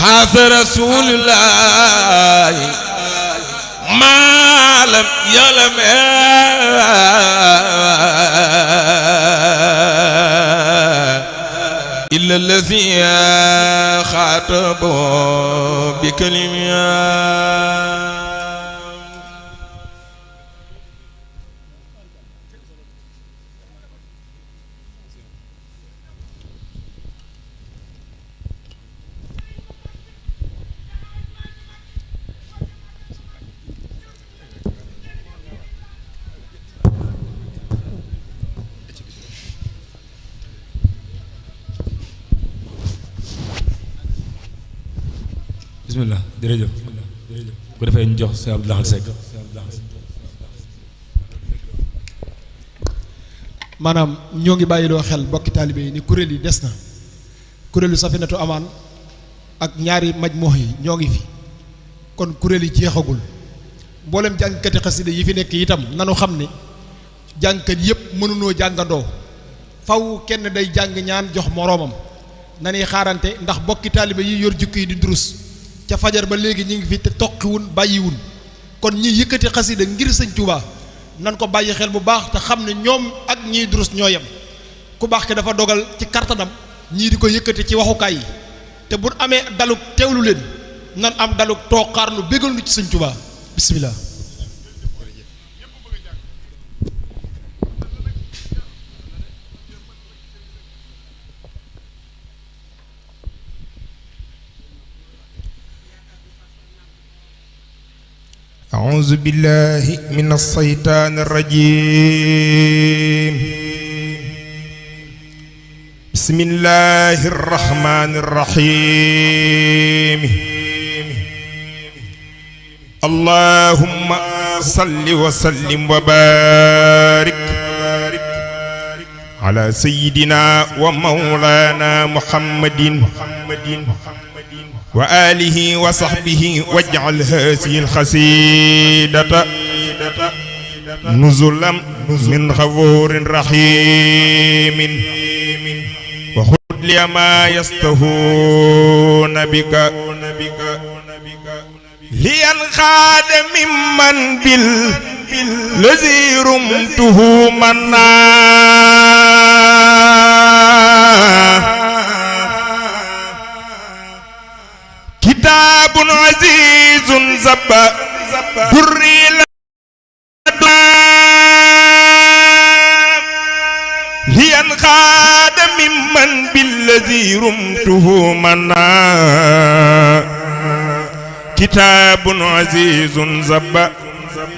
Speaker 6: حاز رسول الله ما لم يلم إلا الذي خاطب بكلمات
Speaker 7: bismillah jërëjëf ko defee ñu jox Sëñ Abdou Lahad Seck
Speaker 8: maanaam ñoo ngi bàyyiloo xel bokki taalibe yi ni kuréel yi des na kuréelu Safinatu Amaan ak ñaari majmuh yi ñoo ngi fi kon kuréel yi jeexagul mboolem jàngkati xasida yi fi nekk itam nanu xam ne jàngkat yëpp mënunoo jàngandoo faw kenn day jàng ñaan jox moroomam nanuy xaarante ndax bokki taalibe yi yor jukki yi di durus ca fajar ba léegi ñi ngi fi te toqiwun bàyyiwun kon ñi yëkkati xasida ngir sëñ Tuubaa nan ko bàyyi xel bu baax te xam ne ñoom ak ñiy durus ñoo yem ku baax ki dafa dogal ci kartanam ñii di ko yëkkati ci waxukaay yi te bu amee daluk teewlu leen nan am daluk toog xaar nu bégal nu ci sëñ Tuubaa bismillah
Speaker 6: أعوذ بالله من الشيطان الرجيم بسم الله الرحمن الرحيم اللهم صل وسلم وبارك على سيدنا ومولانا محمد وآله وصحبه واجعل هذه القصيدة نزلا من غفور رحيم وخذ لي ما يستهون بك لينخاد ممن بالذي رمته منا كتاب عزيز زبا دري لينخاد ممن بالذي رمته منا كتاب عزيز زبا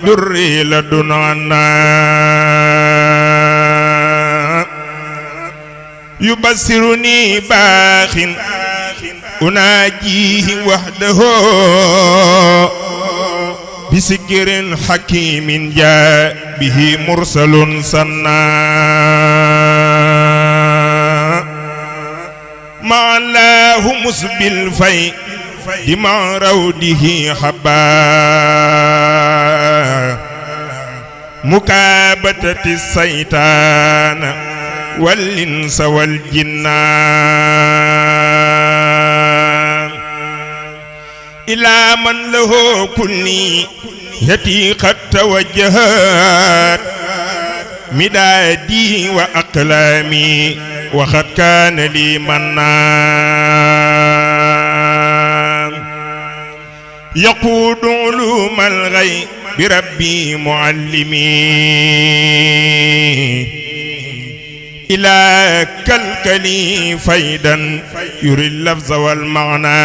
Speaker 6: دري لدن عنا يبصرني باخ أناجيه وحده بسكر حكيم جاء به مرسل صنّا مع الله مسبل في دمع روده حبا مكابتة الشيطان والإنس والجنان إلى من له كل يتي قد توجهت مدادي وأقلامي وقد كان لي منان يقود علوم الغيب بربي معلمي إلى كالكلي فيدا يري اللفظ والمعنى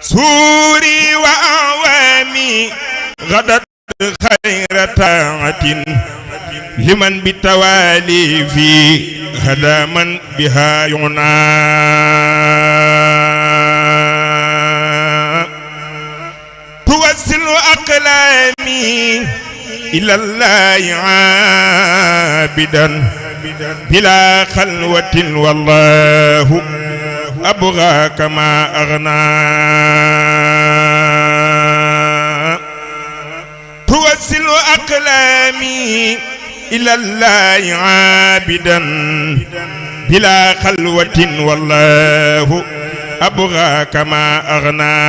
Speaker 6: سوري وأعوامي غدت خير طاعة لمن بالتوالي في هدى من بها يعنى توسل أقلامي إلى الله عابدا بلا خلوة والله أبغى كما أغنى توسل أقلامي إلى الله عابدا بلا خلوة والله أبغى كما أغنى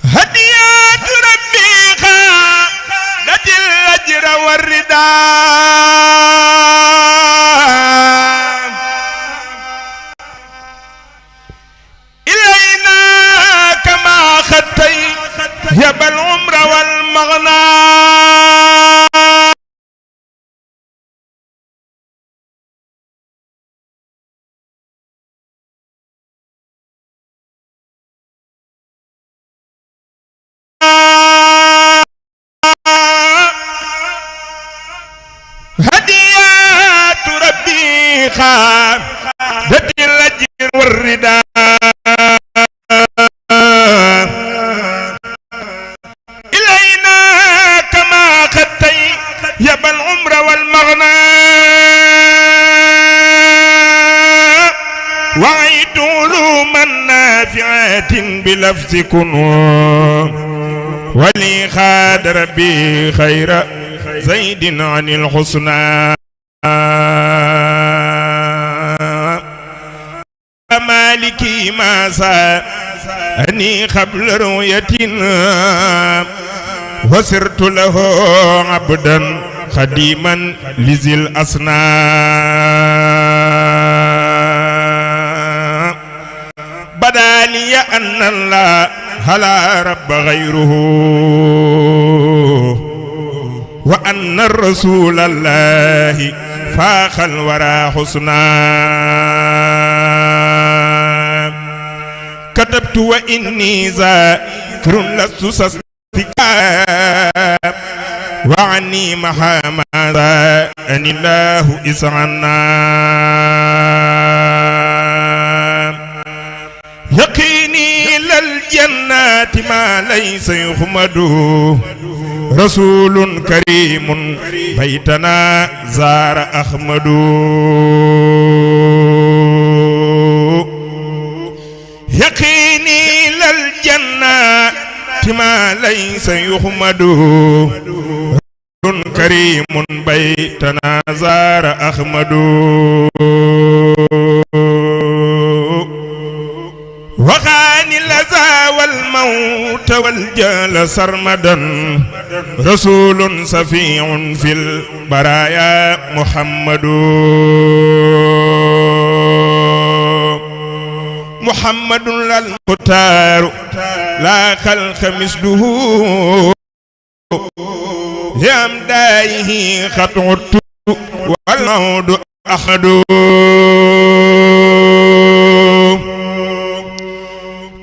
Speaker 6: هديات ربي خالت الأجر والرداء إلينا كما خطي يبى العمر والمغنى هديات ربي خالت الأجر والرداء إلينا كما خطي يبى العمر والمغنى بلفظ كنوا ولي خاد ربي خير زيد عن الحسنى مالكي ما سأني قبل رؤية وسرت له عبدا خديما لذي الأصنام بدا لي أن الله لا رب غيره وأن الرسول الله فاخ الورى حسنا كتبت وإني ذاكر لست سستكا وعني محمدا أن الله إسعنا يقيني إلى الجنات ما ليس يخمد رسول كريم بيتنا زار أحمد يقيني إلى الجنات ما ليس يخمد رسول كريم بيتنا زار أحمد وخاني اللذا والموت والجال سرمدا رسول سفيع في البرايا محمد محمد المختار لا خلق مثله لأمدائه خطعت والموت أحد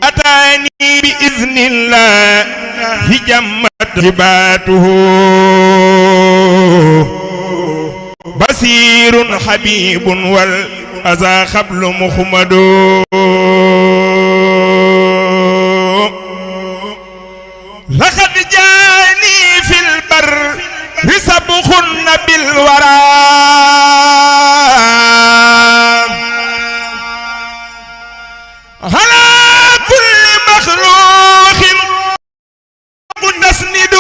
Speaker 6: أتاني بإذن الله جمت هباته بصير حبيب والأذى خبل محمد لقد جاني في البر سبخ بالورى على كل مخلوق نسند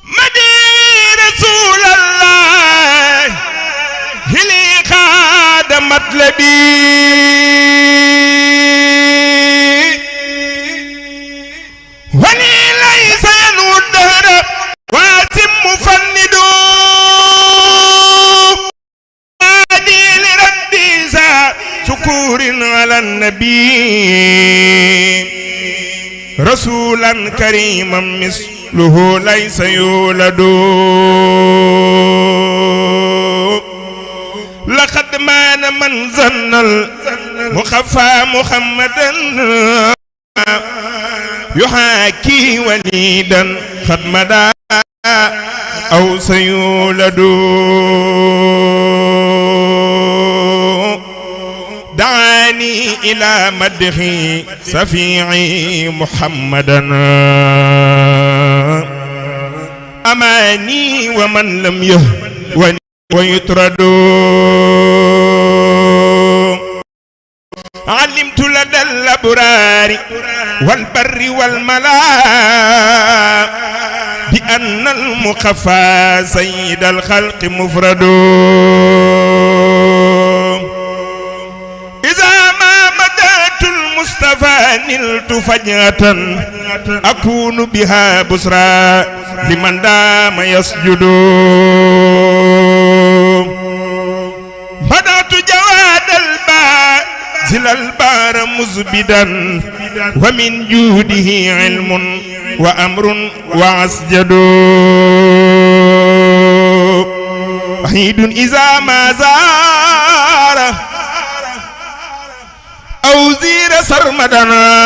Speaker 6: مدي رسول الله لي خاد مطلبي ولي ليس ينوي الدهر واسم مفند نادي لربي شكور على النبي رسولا كريما مثله ليس يولد لقد مان من ظن المخفى محمدا يحاكي وليدا قد مدى أو سيولد دعاني إلى مدحي سفيعي محمدا أماني ومن لم يهوني ويطرد علمت لدى الأبرار والبر والملا بأن المخفى سيد الخلق مفرد إذا ما مدت المصطفى نلت فجأة أكون بها بسرى لمن دام يسجد بدأت جواد الباء زل البار مزبدا ومن جوده علم وأمر وعسجد وحيد إذا ما زار أو زير سرمدنا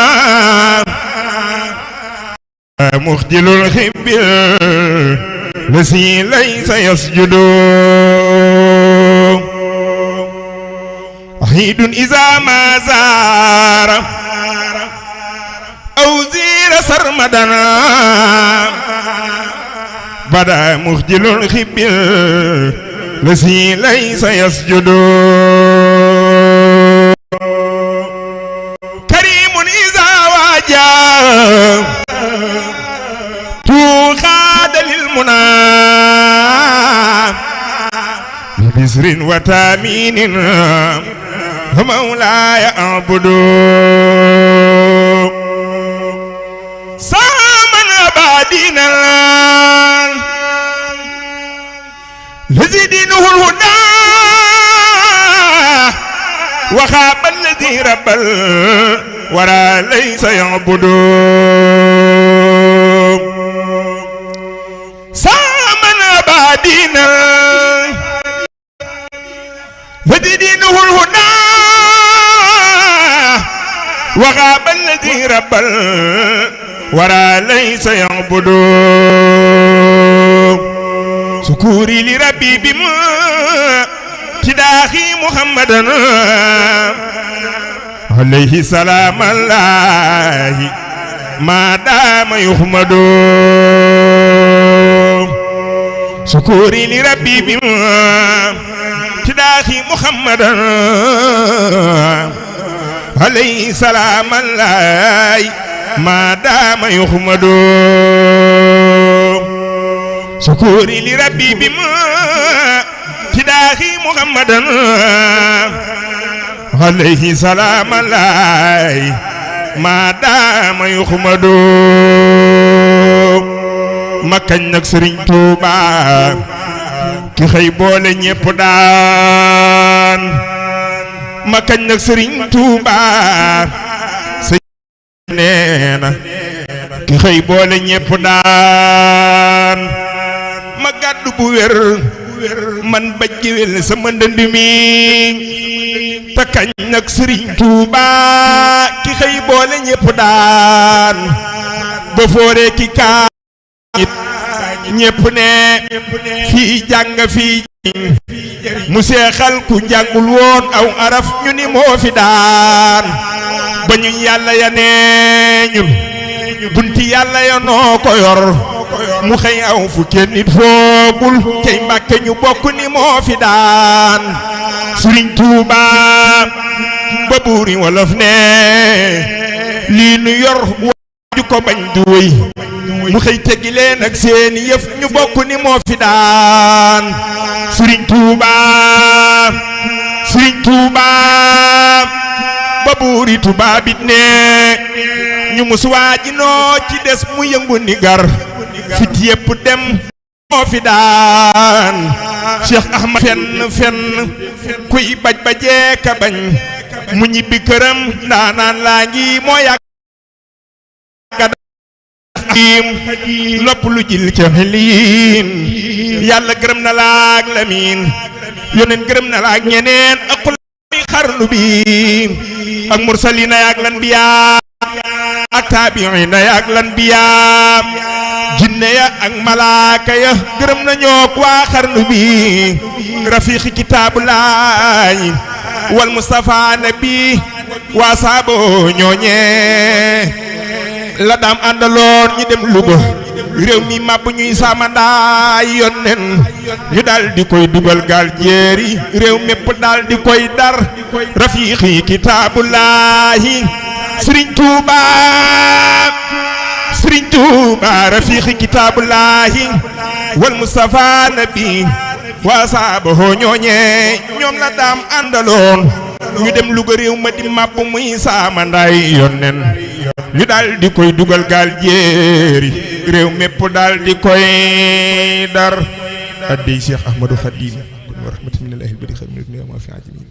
Speaker 6: مخجل الخب الذي ليس يسجد وحيد إذا ما زار أو زير سرمدنا بدا مخجل الخب الذي ليس يسجد كريم إذا واجه توخاد للمنى ببسر وتامين فمولاي أعبد سامن أبادينا الذي دينه الهدى وخاب الذي رب الورى ليس يعبد سامن أبادينا الذي دينه الهدى وغاب الذي رب الورى ليس يعبد سكوري لربي بامتداحي محمدا عليه سلام الله ما دام يحمد سكوري لربي بامتداحي محمدا عليه سلام الله ما دام يحمد سكوري لربي بامتداحي محمدا عليه سلام الله ما دام يحمد ma kañ nag Sëriñ Tuuba ki xëy boole ñépp daan ma kañ nag Sëriñ Tuuba sëriñ nee na ki xëy boole ñépp daan ma gàddu bu wér man ba jiwel sama ndënd mi te kañ nag Sëriñ Tuuba ki xëy boole ñépp daan ba foore ki kaa ñépp ne fii jàng fii mu seexal ku jàngul woon aw araf ñu ni moo fi daan ba ñu yàlla ya nee ñun bunti yàlla ya noo ko yor mu xëy aw fu kenn nit foogul cay Mbàkke ñu bokk ni moo fi daan Sëriñ Tuuba ba buuri wolof ne lii nu yor waaju ko bañ du wéy mu xëy teggi leen ak seeni yëf ñu bokk ni moo fi daan Sëriñ Tuuba Sëriñ Tuuba ba buuri Tuuba bit ne ñu mus waaji noo ci des mu yëngu ni gar fit yépp dem moo fi daan Cheikh Ahmad fenn kuy baj bajee ka bañ mu ñibbi këram ndaanaan laa ngi moo yàgg lopp lu jil ca xeliin yàlla gërëm na laak lamin yoneen gërëm na laak ñeneen ak xulay xarnu bi ak mursalina yaak lan biya ak taabiina yaak lan biya jinne ya ak malaaka ya gërëm na ñook waa xarnu bi rafiqi kitaabulaay wal mustafa nabi waa saabo ñooñe la daam àndaloon ñi dem Louga réew mi màbb ñuy saamandaay yonnen ñu dal di koy dugal gaal jéeri réew mépp dal di koy dar rafiqi kitaabullaahi Sëriñ Tuuba Sëriñ Tuuba rafiqi kitaabullaahi wal mustafa nabi waa saabaho ñooñe ñoom la daam àndaloon ñu dem Louga réew ma di màbb muy saamandaay yonnen ñu daal di koy dugal gaal jéeri réew mépp daal di koy dar addi Cheikh Ahmadou Khadim wa rahmatullahi min al-ahli bari khadim dunya ma fi ajimin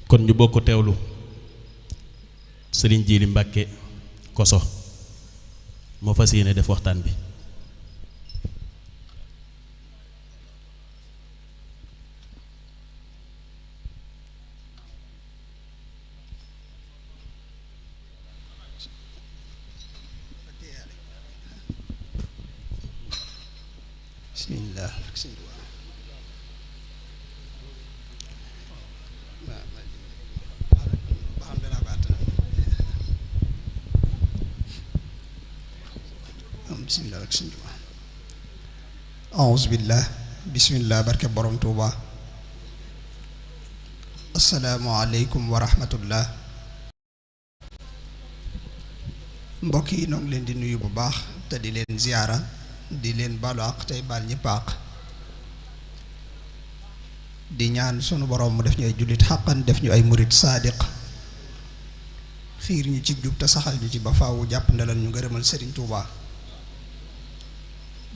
Speaker 1: kon ñu bokk teewlu Sëriñ Jili Mbàkke Koso moo fas yéene def waxtaan bi.
Speaker 3: bismillah a'uuzu billah bismillah barke borom Tuuba. assalaamu aleykum wa rahmatullah. mbokk yi noo ngi leen di nuyu bu baax te di leen ziyaara di leen baalu àq tey baal ñëpp àq di ñaan sunu borom mu def ñu ay jullit xàqan def ñu ay murit saadiq xiir ñu ci jub te saxal ñu ci ba faawu jàpp ndalal ñu ngërëmal Serigne Touba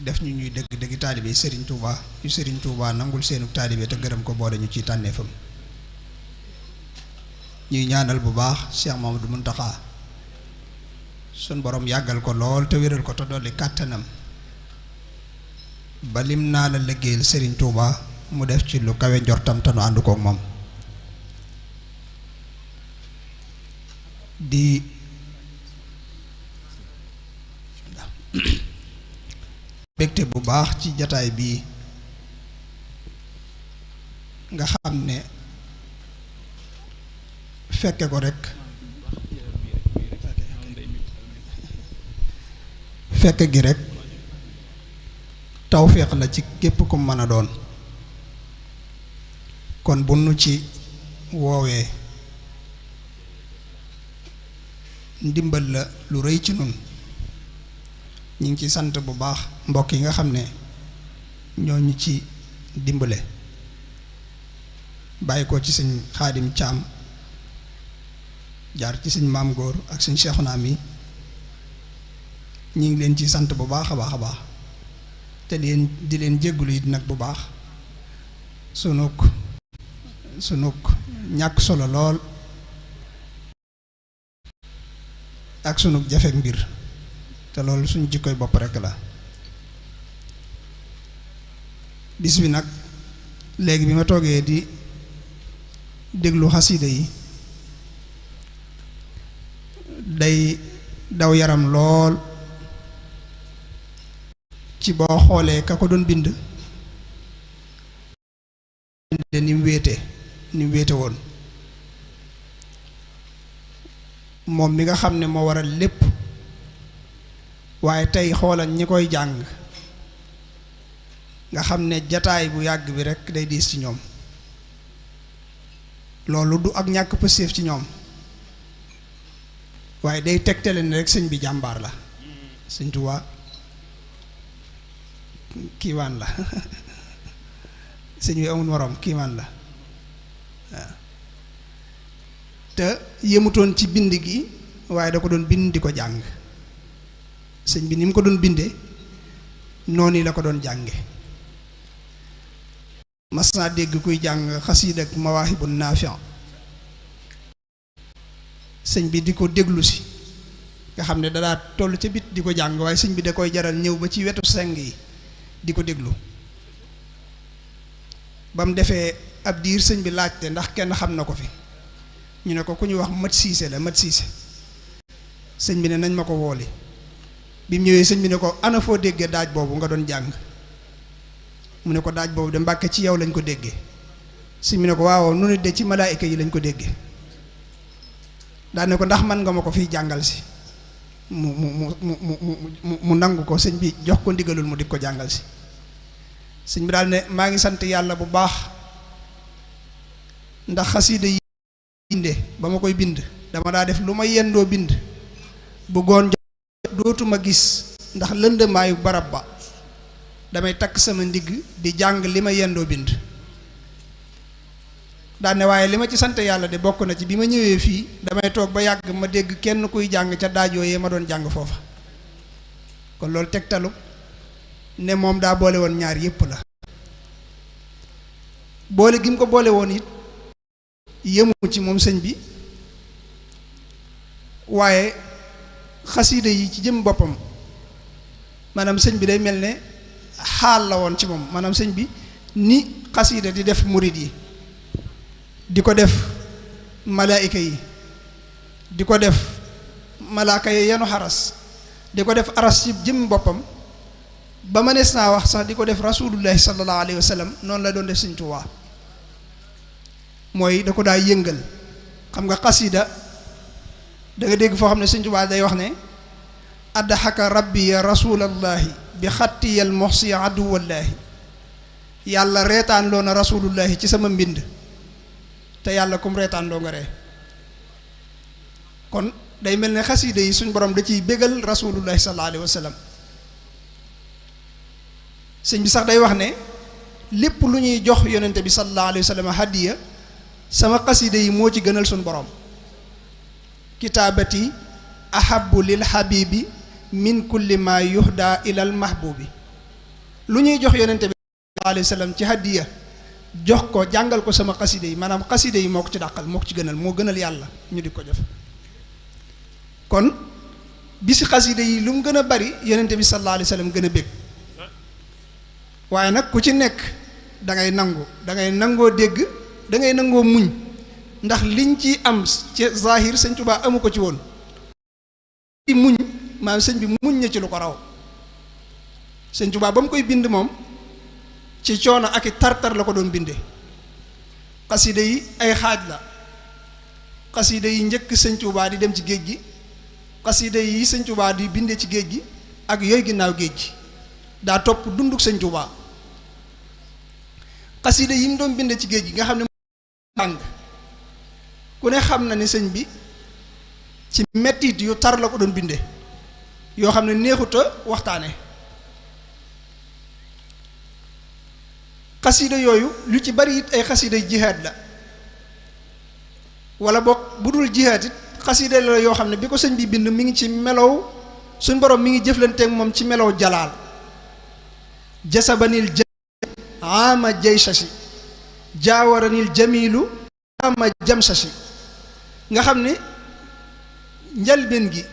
Speaker 3: def ñu ñuy dëgg dëgg taalibe Serigne Touba yu Serigne Touba nangul seenu taalibe te gërëm ko boole ñu ciy tànneefam. ñuy ñaanal bu baax Cheikh Mamadou Muntaxa sunu borom yàggal ko lool te wéral ko te dolli kàttanam ba lim naa la liggéeyal Serigne Touba mu def ci lu kawe njortam te nu ànd kook moom. di bégte bu baax ci jataay bii nga xam ne fekke ko rekk fekke gi rekk tawféex la ci képp ku mën a doon. kon bu nu ci woowee ndimbal la lu rëy ci nun ñu ngi ci sant bu baax mbokk yi nga xam ne ñoo ñu ci dimbale bàyyi ko ci sëñ Xaadim Caam jaar ci sëñ Maam Góor ak sëñ Seexuna mi ñu ngi leen ci sant bu baax a baax a baax te di leen jéggulu it nag bu baax sunuk ñàkk solo lool ak sunuk jafek mbir te loolu suñ jikkoy bopp rekk la. bis bi nag léegi bi ma toogee di déglu xasida yi day daw yaram lool ci boo xoolee ka ko doon bind ni mu wéete woon moom mi nga xam ne moo waral lépp waaye tey xoolal ñi koy jàng nga xam ne jataay bu yàgg bi rekk day diis ci ñoom loolu du ak ñàkk pëstéef ci ñoom waaye day tegtale ne rekk sëñ bi jàmbaar la sëñ Tuubaa kiiwaan la sëñ bi amul moroom kiiwaan la waaw te yemutoon ci bind gi waaye da ko doon bind di ko jàng sëñ bi ni mu ko doon bindee noonu la ko doon jànge mas naa dégg kuy jàng xasiida ak Mawaahibu Naafi' sëñ bi di ko déglu si nga xam ne dadaa toll ca bit di ko jàng waaye sëñ bi da koy jaral ñëw ba ci wetu seng yi di ko déglu ba mu defee ab diir sëñ bi laajte ndax kenn xam na ko fi ñu ne ko ku ñu wax mat siise la mat siise sëñ bi ne nañ ma ko wooli bi mu ñëwee sëñ bi ne ko ana foo déggee daaj boobu nga doon jàng mu ne ko daaj boobu de Mbàkke ci yow lañ ko déggee sëñ bi ne ko waaw nu nit de ci malaayika yi lañ ko déggee daa ne ko ndax man nga ma ko fiy jàngal si mu nangu ko sëñ bi jox ko ndigalul mu di ko jàngal si sëñ bi daal ne maa ngi sant yàlla bu baax ndax xasiida yi binde ba ma koy bind dama daa def lu ma yendoo bind bu goon dootuma gis ndax lëndëmaayu barab ba damay takk sama ndigg di jàng li ma yendoo bind daane waaye li ma ci sant yàlla de bokk na ci bi ma ñëwee fii damay toog ba yàgg ma dégg kenn kuy jàng ca daajooyee ma doon jàng foofa kon loolu tegtalu ne moom daa boole woon ñaar yépp la boole gi mu ko boole woon it yëmu ci moom sëñ bi waaye xasiida yi ci jëm boppam
Speaker 9: maanaam sëñ bi day mel ne xaal la woon ci moom maanaam sëñ bi ni xasiida di def murid yi di ko def malaayika yi di ko def malaaka yi yenu xaras di ko def aras ci jëm boppam ba mënees naa wax sax di ko def rasulullahi sallallahu alayhi wa sallam noonu la doon def sëñ Tuubaa mooy da ko daa yëngal xam nga xasiida da nga dégg foo xam ne sëñ Tuubaa day wax ne addaxaka rabbi ya rasulallahi bi xattiyal moxsi aduwallahi yàlla reetaan loo na rasulullahi ci sama mbind te yàlla kum reetaan loo nga ree kon day mel ne xasiida yi suñ borom da ciy bégal rasulullahi sallallahu alayhi wa sallam sëñ bi sax day wax ne lépp lu ñuy jox yonente bi sallallahu alayhi wa sallam hadiya sama xasiida yi moo ci gënal suñ borom kitaabati ahabu lil habibi min kulli ma yuhda ilal mahbubi lu ñuy jox yonente bi sallallahu alayhi wa sallam ci hadiya jox ko jàngal ko sama xasiida yi maanaam xasiida yi moo ko ci dàqal moo ko ci gënal moo gënal yàlla ñu di ko def kon bisi xasiida yi lu mu gën a bari yonente bi sallallahu alayhi wa sallam gën a bég waaye nag ku ci nekk da ngay nangu da ngay nangoo dégg da ngay nangoo muñ ndax liñ ci am ci zahir sëñ Tuubaa amu ko ci woon i muñ maanaam sëñ bi muñ na ci lu ko raw sëñ Tuubaa ba mu koy bind moom ci coono ak i tartar la ko doon binde xasida yi ay xaaj la xasida yi njëkk sëñ Tuubaa di dem ci géej gi xasida yi sëñ Tuubaa di binde ci géej gi ak yooyu ginnaaw géej gi daa topp dunduk sëñ Tuubaa xasida yi mu doon binde ci géej gi nga xam ne jàng ku ne xam na ne sëñ bi ci mettit yu tar la ko doon binde yoo xam ne neexuta waxtaane xasida yooyu lu ci bari it ay xasida jihaad la wala boog bu dul jihaad it xasida la yoo xam ne bi ko sëñ bi bind mi ngi ci melow suñ borom mi ngi jëflanteek moom ci melow jalaal jasabanil ama jaysasi jaawaranil jamilu ama jamsasi nga xam ne njalbeen gi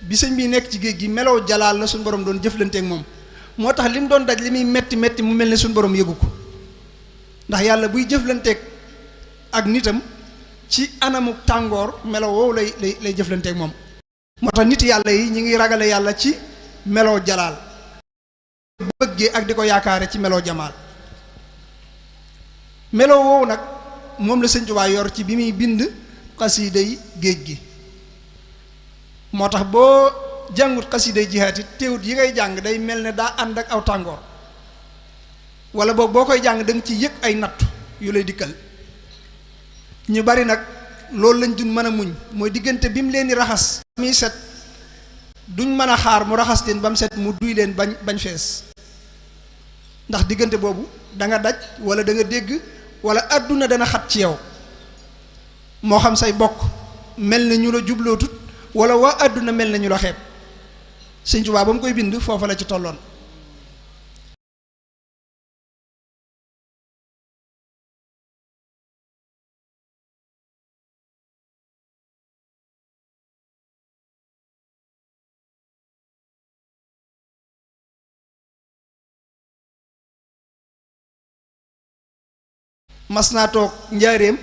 Speaker 9: bi sëñ bi nekk ci géej gi melow jalaal la suñ borom doon jëflanteek moom moo tax li mu doon daj li muy metti metti mu mel ne suñ borom yëgu ko ndax yàlla buy jëflanteek ak nitam ci anamu tàngoor melo woowu lay jëflanteek moom moo tax nit yàlla yi ñi ngi ragale yàlla ci meloo jalaal bëggee ak di ko yaakaare ci meloo jamaal meloo woowu nag moom la sëñ Tuubaa yor ci bi muy bind xasiida yi géej gi moo tax boo jàngut xasiida yi jihaat it teewut yi ngay jàng day mel ne daa ànd ak aw tàngoor wala boog boo koy jàng da nga ci yëg ay nattu yu lay dikkal ñu bari nag loolu lañ dun mën a muñ mooy diggante bi mu leen di raxas muy set duñ mën a xaar mu raxas leen ba mu set mu duy leen bañ fees ndax diggante boobu da nga daj wala da nga dégg wala àdduna dana xat ci yow moo xam say bokk mel na ñu la jublootut wala waa àdduna mel na ñu la xeeb Sëñ Tuubaa ba mu koy bind foofa la ci tolloon mas naa toog njaareem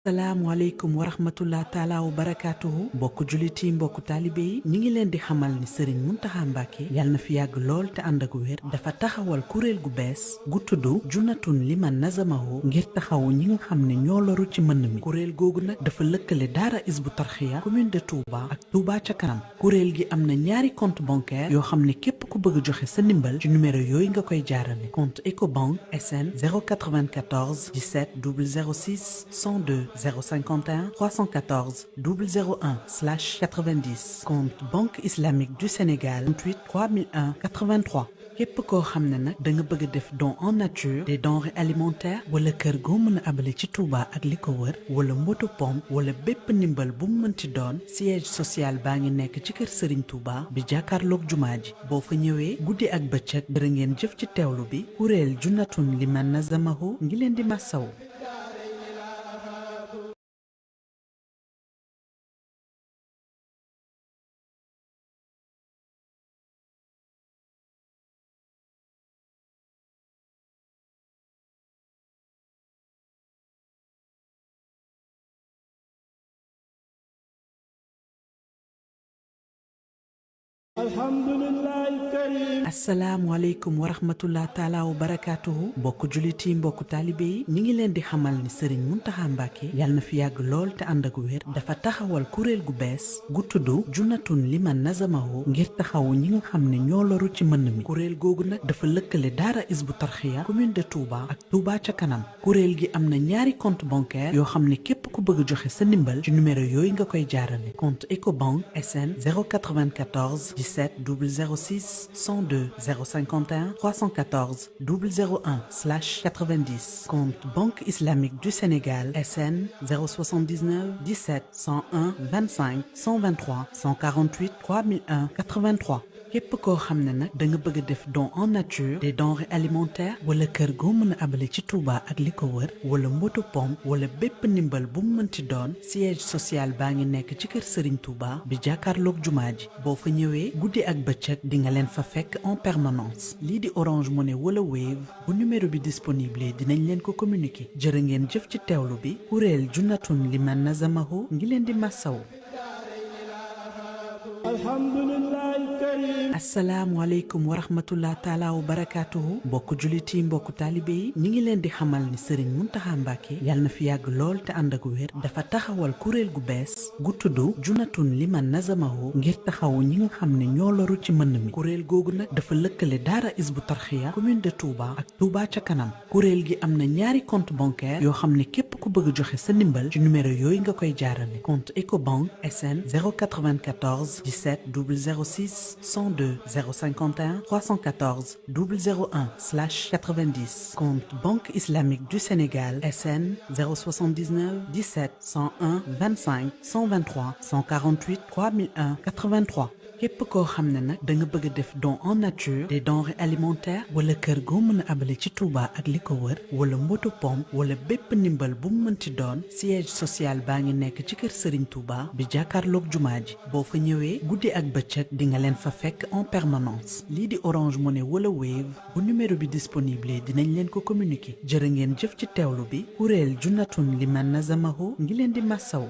Speaker 10: asalaamaaleykum wa rahmatullah taala wa barakaatuhu mbokku jullit yi mbokku taalibe yi ñi ngi leen di xamal ni Serigne Mountakha Mbacké yàlla na fi yàgg lool te ànd ak wér dafa taxawal kuréel gu bees gu tudd Junnatun Liman Nazamahu ngir taxawu ñi nga xam ne ñoo loru ci mbënn mi kuréel googu nag dafa lëkkale daara Hizbut Tarqiyyah commune de Touba ak Touba ca kanam kuréel gi am na ñaari compte bancaire yoo xam ne képp ku bëgg joxe sa ndimbal ci numéro yooyu nga koy jaarale compte Ecobank SN 094 17 006 102 051 314 001/90 compte Banque islamique du Sénégal 28 3001 83 képp koo xam ne nag da nga bëgg a def don en nature des denrées alimentaires wala kër goo mën a abale ci Touba ak li ko wër wala moto pompe wala bépp ndimbal bu mu mënti doon siège social baa ngi nekk ci kër Serigne Touba bi jàkkaarloog jumaa ji boo fa ñëwee guddi ak bëccëg dara ngeen jëf ci teewlu bi kuréel Junnatun Liman Nazamahu ngi leen di massaw asalaamaaleykum wa rahmatullah taala wa barakaatuhu mbokku jullit yi mbokku taalibe yi ñi ngi leen di xamal ni Serigne Mountakha Mbacké yàlla na fi yàgg lool te ànd ak wér dafa taxawal kuréel gu bees gu tudd Junnatun Liman Nazamahu ngir taxawu ñi nga xam ne ñoo loru ci mbënn mi kuréel googu nag dafa lëkkale daara Hizbut Tarqiyyah commune de Touba ak Touba ca kanam kuréel gi am na ñaari compte bancaire yoo xam ne képp ku bëgg joxe sa ndimbal ci numéro yooyu nga koy jaarale compte Ecobank SN 094 17 006 102 051 314 001/90 compte Banque islamique du Sénégal SN 079 17 101 25 123 148 3001 83 képp koo xam ne nag da nga bëgg a def don en nature des denrées alimentaires wala kër goo mën a abale ci Touba ak li ko wër wala moto pompe wala bépp ndimbal bu mu mënti doon siège social baa ngi nekk ci kër Serigne Touba bi jàkkaarloog jumaa ji boo fa ñëwee guddi ak bëccëg di nga leen fa fekk en permanence lii di Orange Money wala Wave bu numéro bi disponible dinañ leen ko communiquer jërë ngeen jëf ci teewlu bi kuréel Junnatun Liman Nazamahu ngi leen di massaw asalaamaaleykum wa rahmatullah taala wa barakaatuhu mbokku jullit yi mbokku taalibe yi ñi ngi leen di xamal ni Serigne Mountakha Mbacké yàlla na fi yàgg lool te ànd ak wér dafa taxawal kuréel gu bees gu tudd Junnatun Liman Nazamahu ngir taxawu ñi nga xam ne ñoo loru ci mbënn mi kuréel googu nag dafa lëkkale daara Hizbut Tarqiyyah commune de Touba ak Touba ca kanam kuréel gi am na ñaari compte bancaire yoo xam ne képp ku bëgg joxe sa ndimbal ci numéro yooyu nga koy jaarale compte Ecobank SN 094 17 006 102 051 314 001/90 compte Banque islamique du Sénégal SN 079 17 101 25 123 148 3001 83 képp koo xam ne nag da nga bëgg a def don en nature des denrées alimentaires wala kër goo mën a abale ci Touba ak li ko wër wala moto pompe wala bépp ndimbal bu mu mënti doon siège social baa ngi nekk ci kër Serigne Touba bi jàkkaarloog jumaa ji boo fa ñëwee guddi ak bëccëg di nga leen fa fekk en permanence lii di Orange Money wala Wave bu numéro bi disponible dinañ leen ko communiquer jërë ngeen jëf ci teewlu bi kuréel Junnatun Liman Nazamahu ngi leen di massaw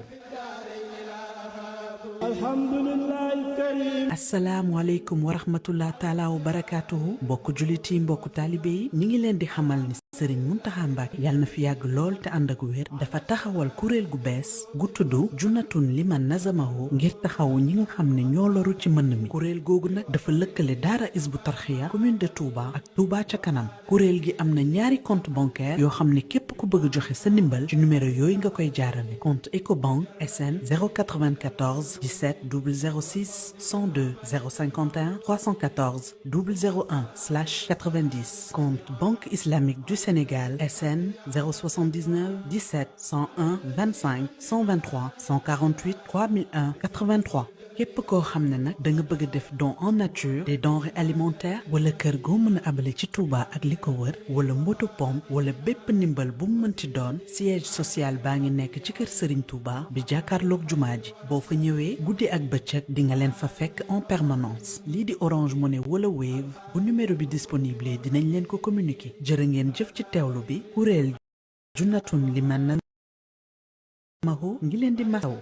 Speaker 10: asalaamaaleykum wa rahmatullah taala wa barakaatuhu mbokku jullit yi mbokku taalibe yi ñi ngi leen di xamal ni Serigne Mountakha Mbacké yàlla na fi yàgg lool te ànd ak wér dafa taxawal kuréel gu bees gu tudd Junnatun Liman Nazamahu ngir taxawu ñi nga xam ne ñoo loru ci mbënn mi kuréel googu nag dafa lëkkale daara Hizbut Tarqiyyah commune de Touba ak Touba ca kanam kuréel gi am na ñaari compte bancaire yoo xam ne képp ku bëgg joxe sa ndimbal ci numéro yooyu nga koy jaarale compte Ecobank SN 094 17 006 102 051 314 001/90 compte Banque islamique du Sénégal SN 079 17 101 25 123 148 3001 83 képp koo xam ne nag da nga bëgg a def don en nature des denrées alimentaires wala kër goo mën a abale ci Touba ak li ko wër wala moto pompe wala bépp ndimbal bu mu mënti doon siège social baa ngi nekk ci kër Serigne Touba bi jàkkaarloog jumaa ji boo fa ñëwee guddi ak bëccëg di nga leen fa fekk en permanence lii di Orange Money wala Wave bu numéro bi disponible dinañ leen ko communiquer jërë ngeen jëf ci teewlu bi kuréel Junnatun Liman Mahu ngi leen di masaw.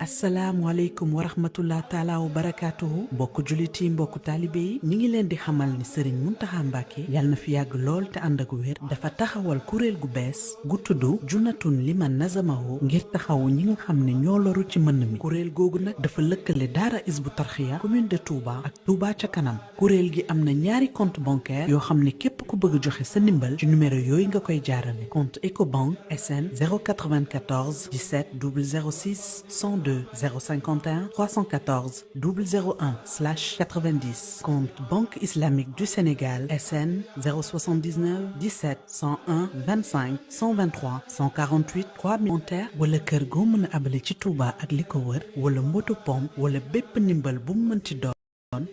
Speaker 10: asalaamualeykum wa rahmatullah taala wa barakaatuhu mbokku jullit yi mbokku taalibe yi ñi ngi leen di xamal ni Serigne Mountakha Mbacké yàlla na fi yàgg lool te ànd ak wér dafa taxawal kuréel gu bees gu tudd Junnatun Liman Nazamahu ngir taxawu ñi nga xam ne ñoo loru ci mbënn mi. kuréel googu nag dafa lëkkale daara Hizbut Tarqiyyah commune de Touba ak Touba ca kanam. kuréel gi am na ñaari compte bancaire yoo xam ne képp ku bëgg joxe sa ndimbal ci numéro yooyu nga koy jaarale. compte Ecobank SN 094 17 006 102 051 314 001/90. compte Banque islamique du Sénégal SN 079 17 101 25 123 148 3000 wala kër goo mën a abale ci Touba ak li ko wër wala moto pompe wala bépp ndimbal bu mu mënti doon.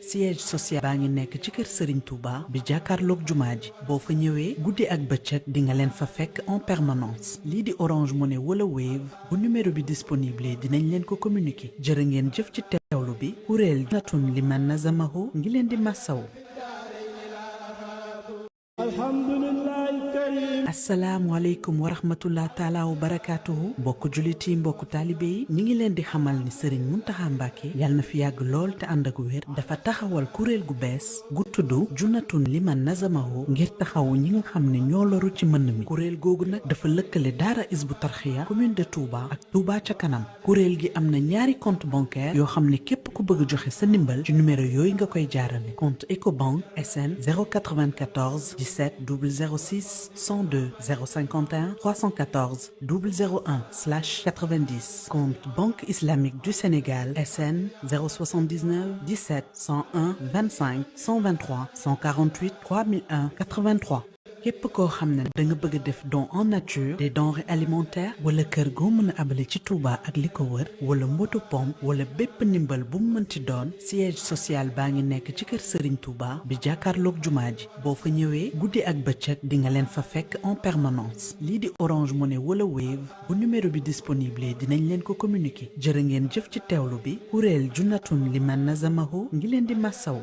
Speaker 10: siège social baa ngi nekk ci kër Serigne Touba bi jàkkaarloog jumaa ji boo fa ñëwee guddi ak bëccëg di nga leen fa fekk en permanence. lii di Orange Money wala Wave bu numéro bi disponible dinañ leen ko communiquer. jërë ngeen jëf ci teewlu bi. kuréel Junnatun Liman Nazamahu ngi leen di massaw. asalaamualeykum wa rahmatullah taala wa barakaatuhu mbokku jullit yi mbokku taalibe yi ñi ngi leen di xamal ni Serigne Mountakha Mbacké yàlla na fi yàgg lool te ànd ak wér dafa taxawal kuréel gu bees gu tudd Junnatun Liman Nazamahu ngir taxawu ñi nga xam ne ñoo loru ci mbënn mi. kuréel googu nag dafa lëkkale daara Hizbut Tarqiyyah commune de Touba ak Touba ca kanam. kuréel gi am na ñaari compte bancaire yoo xam ne képp ku bëgg joxe sa ndimbal ci numéro yooyu nga koy jaarale. compte Ecobank SN 094 17 006 102 051 314 001/90. compte Banque islamique du Sénégal SN 079 17 101 25 123 148 3001 83. képp koo xam ne da nga bëgg a def don en nature des denrées alimentaires wala kër goo mën a abale ci Touba ak li ko wër wala moto pompe wala bépp ndimbal bu mu mënti doon. siège social baa ngi nekk ci kër Serigne Touba bi jàkkaarloog jumaa ji boo fa ñëwee guddi ak bëccëg di nga leen fa fekk en permanence. lii di Orange Money wala Wave bu numéro bi disponible dinañ leen ko communiquer. jërë ngeen jëf ci teewlu bi. kuréel Junnatun Liman Nazamahu ngi leen di massaw.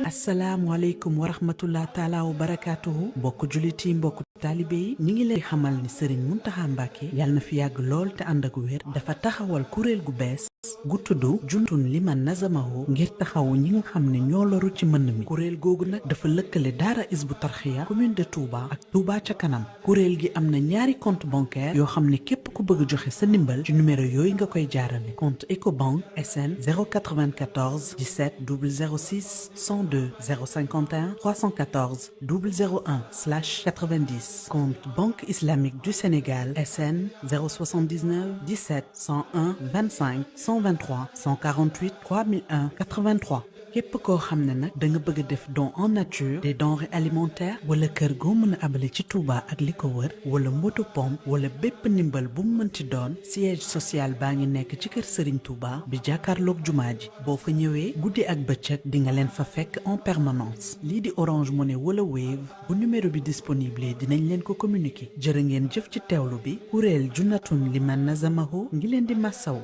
Speaker 10: asalaamualeykum wa rahmatullah taala wa barakaatuhu mbokku jullit yi mbokku taalibe yi ñi ngi leen di xamal ni Serigne Mountakha Mbacké yàlla na fi yàgg lool te ànd ak wér dafa taxawal kuréel gu bees gu tudd Junnatun Liman Nazamahu ngir taxawu ñi nga xam ne ñoo loru ci mbënn mi. kuréel googu nag dafa lëkkale daara Hizbut Tarqiyyah commune de Touba ak Touba ca kanam. kuréel gi am na ñaari compte bancaire yoo xam ne képp ku bëgg joxe sa ndimbal ci numéro yooyu nga koy jaarale. compte Ecobank SN 094 17 006 102 051 314 001/90. compte Banque islamique du Sénégal SN 079 17 101 25 123 148 3001 83. képp koo xam ne nag da nga bëgg a def don en nature des denrées alimentaires wala kër goo mën a abale ci Touba ak li ko wër wala moto pompe wala bépp ndimbal bu mu mënti doon. siège social baa ngi nekk ci kër Serigne Touba bi jàkkaarloog jumaa ji boo fa ñëwee guddi ak bëccëg di nga leen fa fekk en permanence. lii di Orange Money wala Wave bu numéro bi disponible dinañ leen ko communiquer. jërë ngeen jëf ci teewlu bi. kuréel Junnatun Liman Nazamahu ngi leen di massaw.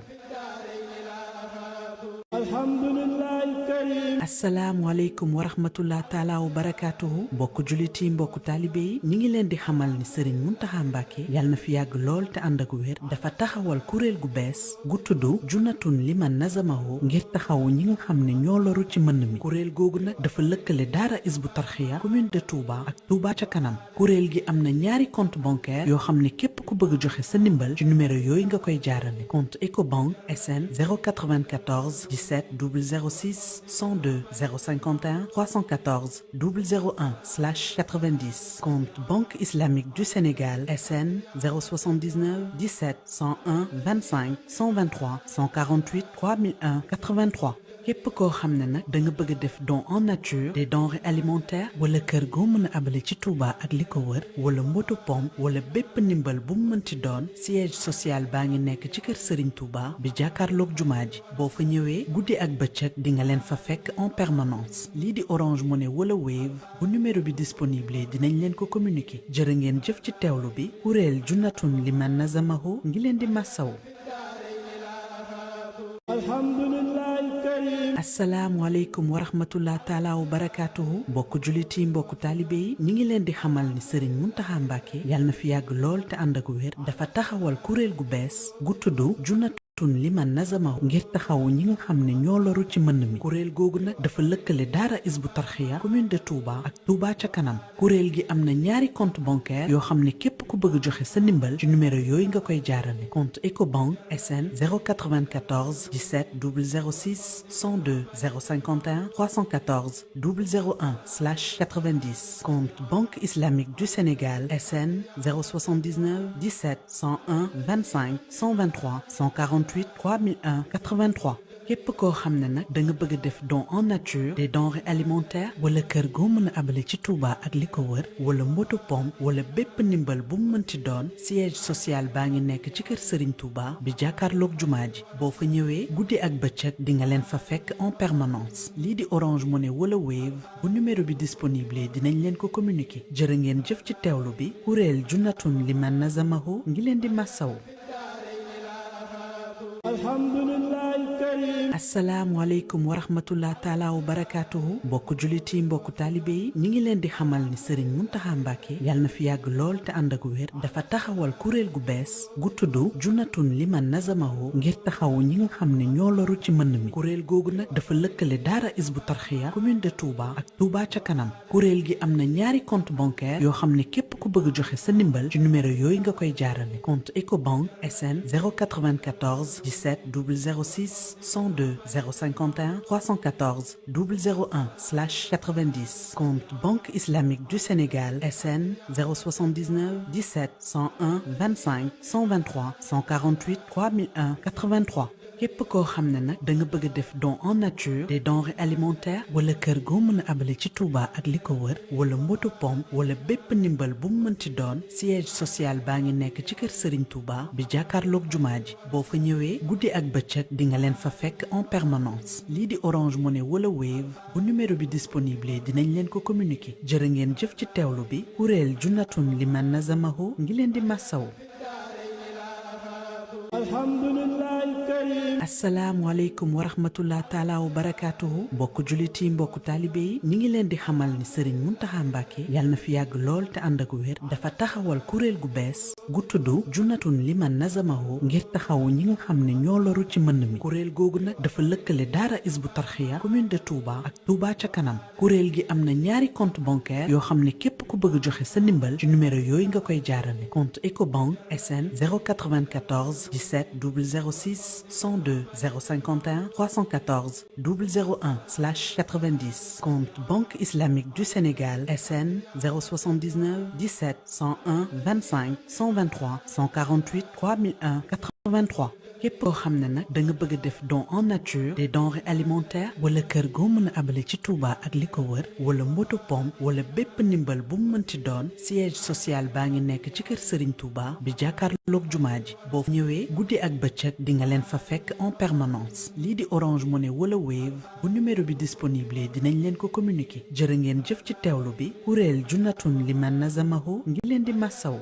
Speaker 10: asalaamualeykum wa rahmatullah taala wa barakaatuhu mbokku jullit yi mbokku taalibe yi ñi ngi leen di xamal ni Serigne Mountakha Mbacké yàlla na fi yàgg lool te ànd ak wér dafa taxawal kuréel gu bees gu tudd Junnatun Liman Nazamahu ngir taxawu ñi nga xam ne ñoo loru ci mbënn mi. kuréel googu nag dafa lëkkale daara Hizbut Tarqiyyah commune de Touba ak Touba ca kanam. kuréel gi am na ñaari compte bancaire yoo xam ne képp ku bëgg joxe sa ndimbal ci numéro yooyu nga koy jaarale. compte Ecobank SN 094 17 006 102 051 314 001/90. compte Banque islamique du Sénégal SN 079 17 101 25 123 148 3001 83. képp koo xam ne nag da nga bëgg a def don en nature des denrées alimentaires wala kër goo mën a abale ci Touba ak li ko wër wala moto pompe wala bépp ndimbal bu mu mënti doon. siège social baa ngi nekk ci kër Serigne Touba bi jàkkaarloog jumaa ji boo fa ñëwee guddi ak bëccëg di nga leen fa fekk en permanence. lii di Orange Money wala Wave bu numéro bi disponible dinañ leen ko communiquer. jërë ngeen jëf ci teewlu bi. kuréel Junnatun Liman Nazamahu ngi leen di massaw. asalaamualeykum wa rahmatullah taala wa barakaatuhu mbokku jullit yi mbokku taalibe yi ñi ngi leen di xamal ni sëriñ Muntaxa Mbàkke yàlla na fi yàgg lool te ànd ak wér dafa taxawal kuréel gu bees gu tudd Junnatun Liman Nazamahu ngir taxawu ñi nga xam ne ñoo loru ci mbënn mi kuréel googu nag dafa lëkkale daara Hizbut Tarqiyyah commune de Touba ak Touba ca kanam kuréel gi am na ñaari compte bancaire yoo xam ne képp ku bëgg joxe sa ndimbal ci numéro yooyu nga koy jaarale compte Ecobank SN 094 17 006 102 051 314 001/90 compte Banque islamique du Sénégal SN 079 17 101 25 123 148 3001 83 képp koo xam ne nag da nga bëgg a def don en nature des denrées alimentaires wala kër goo mën a abale ci Touba ak li ko wër wala moto pompe wala bépp ndimbal bu mu mënti doon siège social baa ngi nekk ci kër Serigne Touba bi jàkkaarloog jumaa ji boo fa ñëwee guddi ak bëccëg di nga leen fa fekk en permanence lii di Orange Money wala Wave bu numéro bi disponible dinañ leen ko communiquer jërë ngeen jëf ci teewlu bi kuréel Junnatun Liman Nazamahu ngi leen di massaw asalaamualeykum wa rahmatullah taala wa barakaatuhu mbokku jullit yi mbokku taalibe yi ñi ngi leen di xamal ni sëriñ Muntaxa Mbàkke yàlla na fi yàgg lool te ànd ak wér dafa taxawal kuréel gu bees gu tudd Junnatun Liman Nazamahu ngir taxawu ñi nga xam ne ñoo loru ci mbënn mi kuréel googu nag dafa lëkkale daara Hizbut Tarqiyyah commune de Touba ak Touba ca kanam kuréel gi am na ñaari compte bancaire yoo xam ne képp ku bëgg joxe sa ndimbal ci numéro yooyu nga koy jaarale compte Ecobank SN 094 17 006 102 051 314 001/90 compte Banque islamique du Sénégal SN 079 17 101 25 123 148 3001 83 képp koo xam ne nag da nga bëgg a def don en nature des denrées alimentaires wala kër goo mën a abale ci Touba ak li ko wër wala moto pompe wala bépp ndimbal bu mu mënti doon siège social baa ngi nekk ci kër Serigne Touba bi jàkkaarloog jumaa ji boo fa ñëwee guddi ak bëccëg di nga leen fa fekk en permanence lii di Orange Money wala Wave bu numéro bi disponible dinañ leen ko communiquer jërë ngeen jëf ci teewlu bi kuréel Junnatun Liman Nazamahu ngi leen di massaw asalaamualeykum wa rahmatullah taala wa barakaatuhu mbokku jullit yi mbokku taalibe yi ñi ngi leen di xamal ni sëriñ Muntaxa Mbàkke yàlla na fi yàgg lool te ànd ak wér dafa taxawal kuréel gu bees gu tudd Junnatun Liman Nazamahu ngir taxawu ñi nga xam ne ñoo loru ci mbënn mi kuréel googu nag dafa lëkkale daara Hizbut Tarqiyyah commune de Touba ak Touba ca kanam kuréel gi am na ñaari compte bancaire yoo xam ne képp ku bëgg joxe sa ndimbal ci numéro yooyu nga koy jaarale compte Ecobank SN 094 17 006 102 051 314 001/90 compte Banque islamique du Sénégal SN 079 17 101 25 123 148 3001 83 képp koo xam ne nag da nga bëgg a def don en nature des denrées alimentaires wala kër goo mën a abale ci Touba ak li ko wër wala moto pompe wala bépp ndimbal bu mu mënti doon siège social baa ngi nekk ci kër Serigne Touba bi jàkkaarloog jumaa ji boo ñëwee guddi ak bëccëg di nga leen fa fekk en permanence lii di Orange Money wala Wave bu numéro bi disponible dinañ leen ko communiquer jërë ngeen jëf ci teewlu bi kuréel Junnatun Liman Nazamahu ngi leen di massaw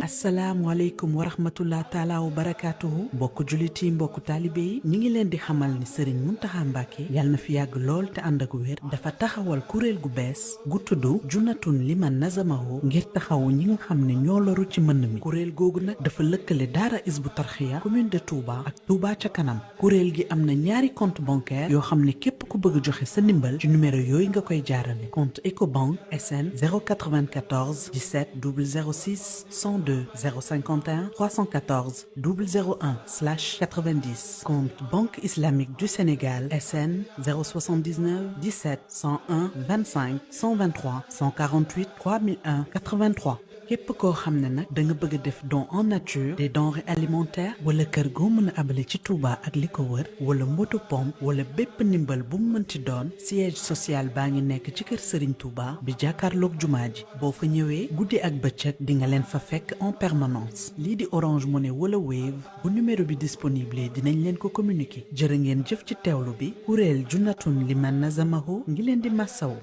Speaker 10: asalaamualeykum wa rahmatullah taala wa barakaatuhu mbokku jullit yi mbokku taalibe yi ñi ngi leen di xamal ni sëriñ Muntaxa Mbàkke yàlla na fi yàgg lool te ànd ak wér dafa taxawal kuréel gu bees gu tudd Junnatun Liman Nazamahu ngir taxawu ñi nga xam ne ñoo loru ci mbënn mi kuréel googu nag dafa lëkkale daara Hizbut Tarqiyyah commune de Touba ak Touba ca kanam kuréel gi am na ñaari compte bancaire yoo xam ne képp ku bëgg joxe sa ndimbal ci numéro yooyu nga koy jaarale compte Ecobank SN 094 17 006 102 051 314 001/90 compte Banque islamique du Sénégal SN 079 17 101 25 123 148 3001 83 képp koo xam ne nag da nga bëgg a def don en nature des denrées alimentaires wala kër goo mën a abale ci Touba ak li ko wër wala moto pompe wala bépp ndimbal bu mu mënti doon siège social baa ngi nekk ci kër Serigne Touba bi jàkkaarloog jumaa ji boo fa ñëwee guddi ak bëccëg di nga leen fa fekk en permanence lii di Orange Money wala Wave bu numéro bi disponible dinañ leen ko communiquer jërë ngeen jëf ci teewlu bi kuréel Junnatun Liman Nazamahu ngi leen di massaw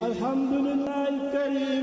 Speaker 10: alhamdulillah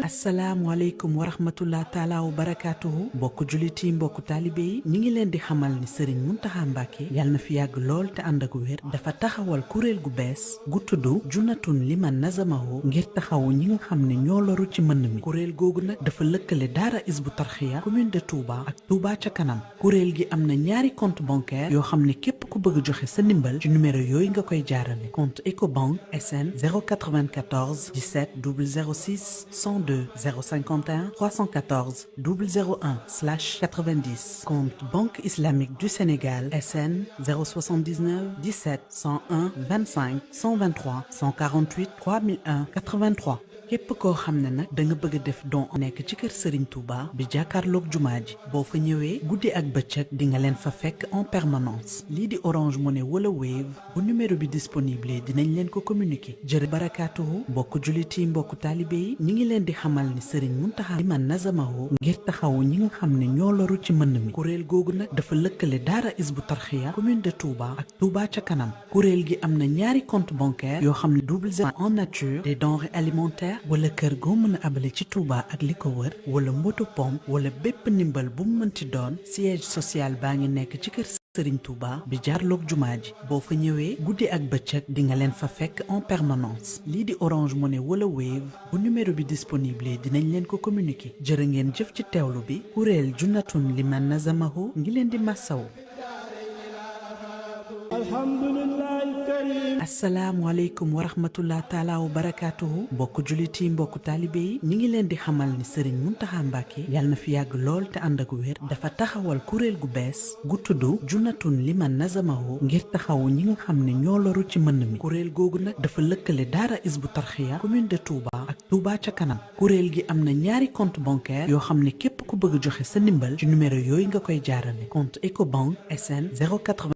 Speaker 10: asalaamualeykum wa rahmatullah taala wa barakaatuhu mbokku jullit yi mbokku taalibe yi ñi ngi leen di xamal ni sëriñ Muntaxa Mbàkke yàlla na fi yàgg lool te ànd ak wér dafa taxawal kuréel gu bees gu tudd junatun liman nazamaho ngir taxawu ñi nga xam ne ñoo loru ci mbënn mi kuréel googu nag dafa lëkkale daara isbu tarxiya commune de Touba ak Touba ca kanam kuréel gi am na ñaari compte bancaire yoo xam ne képp ku bëgg joxe sa ndimbal ci numéro yooyu nga koy jaarale compte Ecobank SN 094 17 006 102 051 314 001/90 compte Banque islamique du Sénégal SN 079 17 101 25 123 148 3001 83 képp koo xam ne nag da nga bëgg a def don nekk ci kër Serigne Touba bi jàkkaarloog jumaa ji boo fa ñëwee guddi ak bëccëg di nga leen fa fekk en permanence lii di Orange Money wala Wave bu numéro bi disponible dinañ leen ko communiquer jërë barakaatuhu mbokku jullit yi mbokku taalibe yi ñi ngi leen di xamal ni Serigne Muntaxa liman nazamaho ngir taxawu ñi nga xam ne ñoo loru ci mbënn mi kuréel googu nag dafa lëkkale daara isbu tarxiya commune de Touba ak Touba ca kanam kuréel gi am na ñaari compte bancaire yoo xam ne 00 en nature des denrées alimentaires wala kër goo mën a abale ci Touba ak li ko wër wala moto pompe wala bépp ndimbal bu mu mënti doon siège social baa ngi nekk ci kër Serigne Touba bi jaarloog jumaa ji boo fa ñëwee guddi ak bëccëg di nga leen fa fekk en permanence lii di Orange Money wala Wave bu numéro bi disponible dinañ leen ko communiquer jërë ngeen jëf ci teewlu bi kuréel junatun liman nazamahu ngi leen di massaw asalaamualeykum wa rahmatullah taala wa barakaatuhu mbokku jullit yi mbokku taalibe yi ñi ngi leen di xamal ni sëriñ Muntaxa Mbàkke yàlla na fi yàgg lool te ànd ak wér dafa taxawal kuréel gu bees gu tudd junatun liman nazamaho ngir taxawu ñi nga xam ne ñoo loru ci mbënn mi kuréel googu nag dafa lëkkale daara isbu tarxiya commune de Touba ak Touba ca kanam kuréel gi am na ñaari compte bancaire yoo xam ne képp ku bëgg joxe sa ndimbal ci numéro yooyu nga koy jaarale compte Ecobank SN 080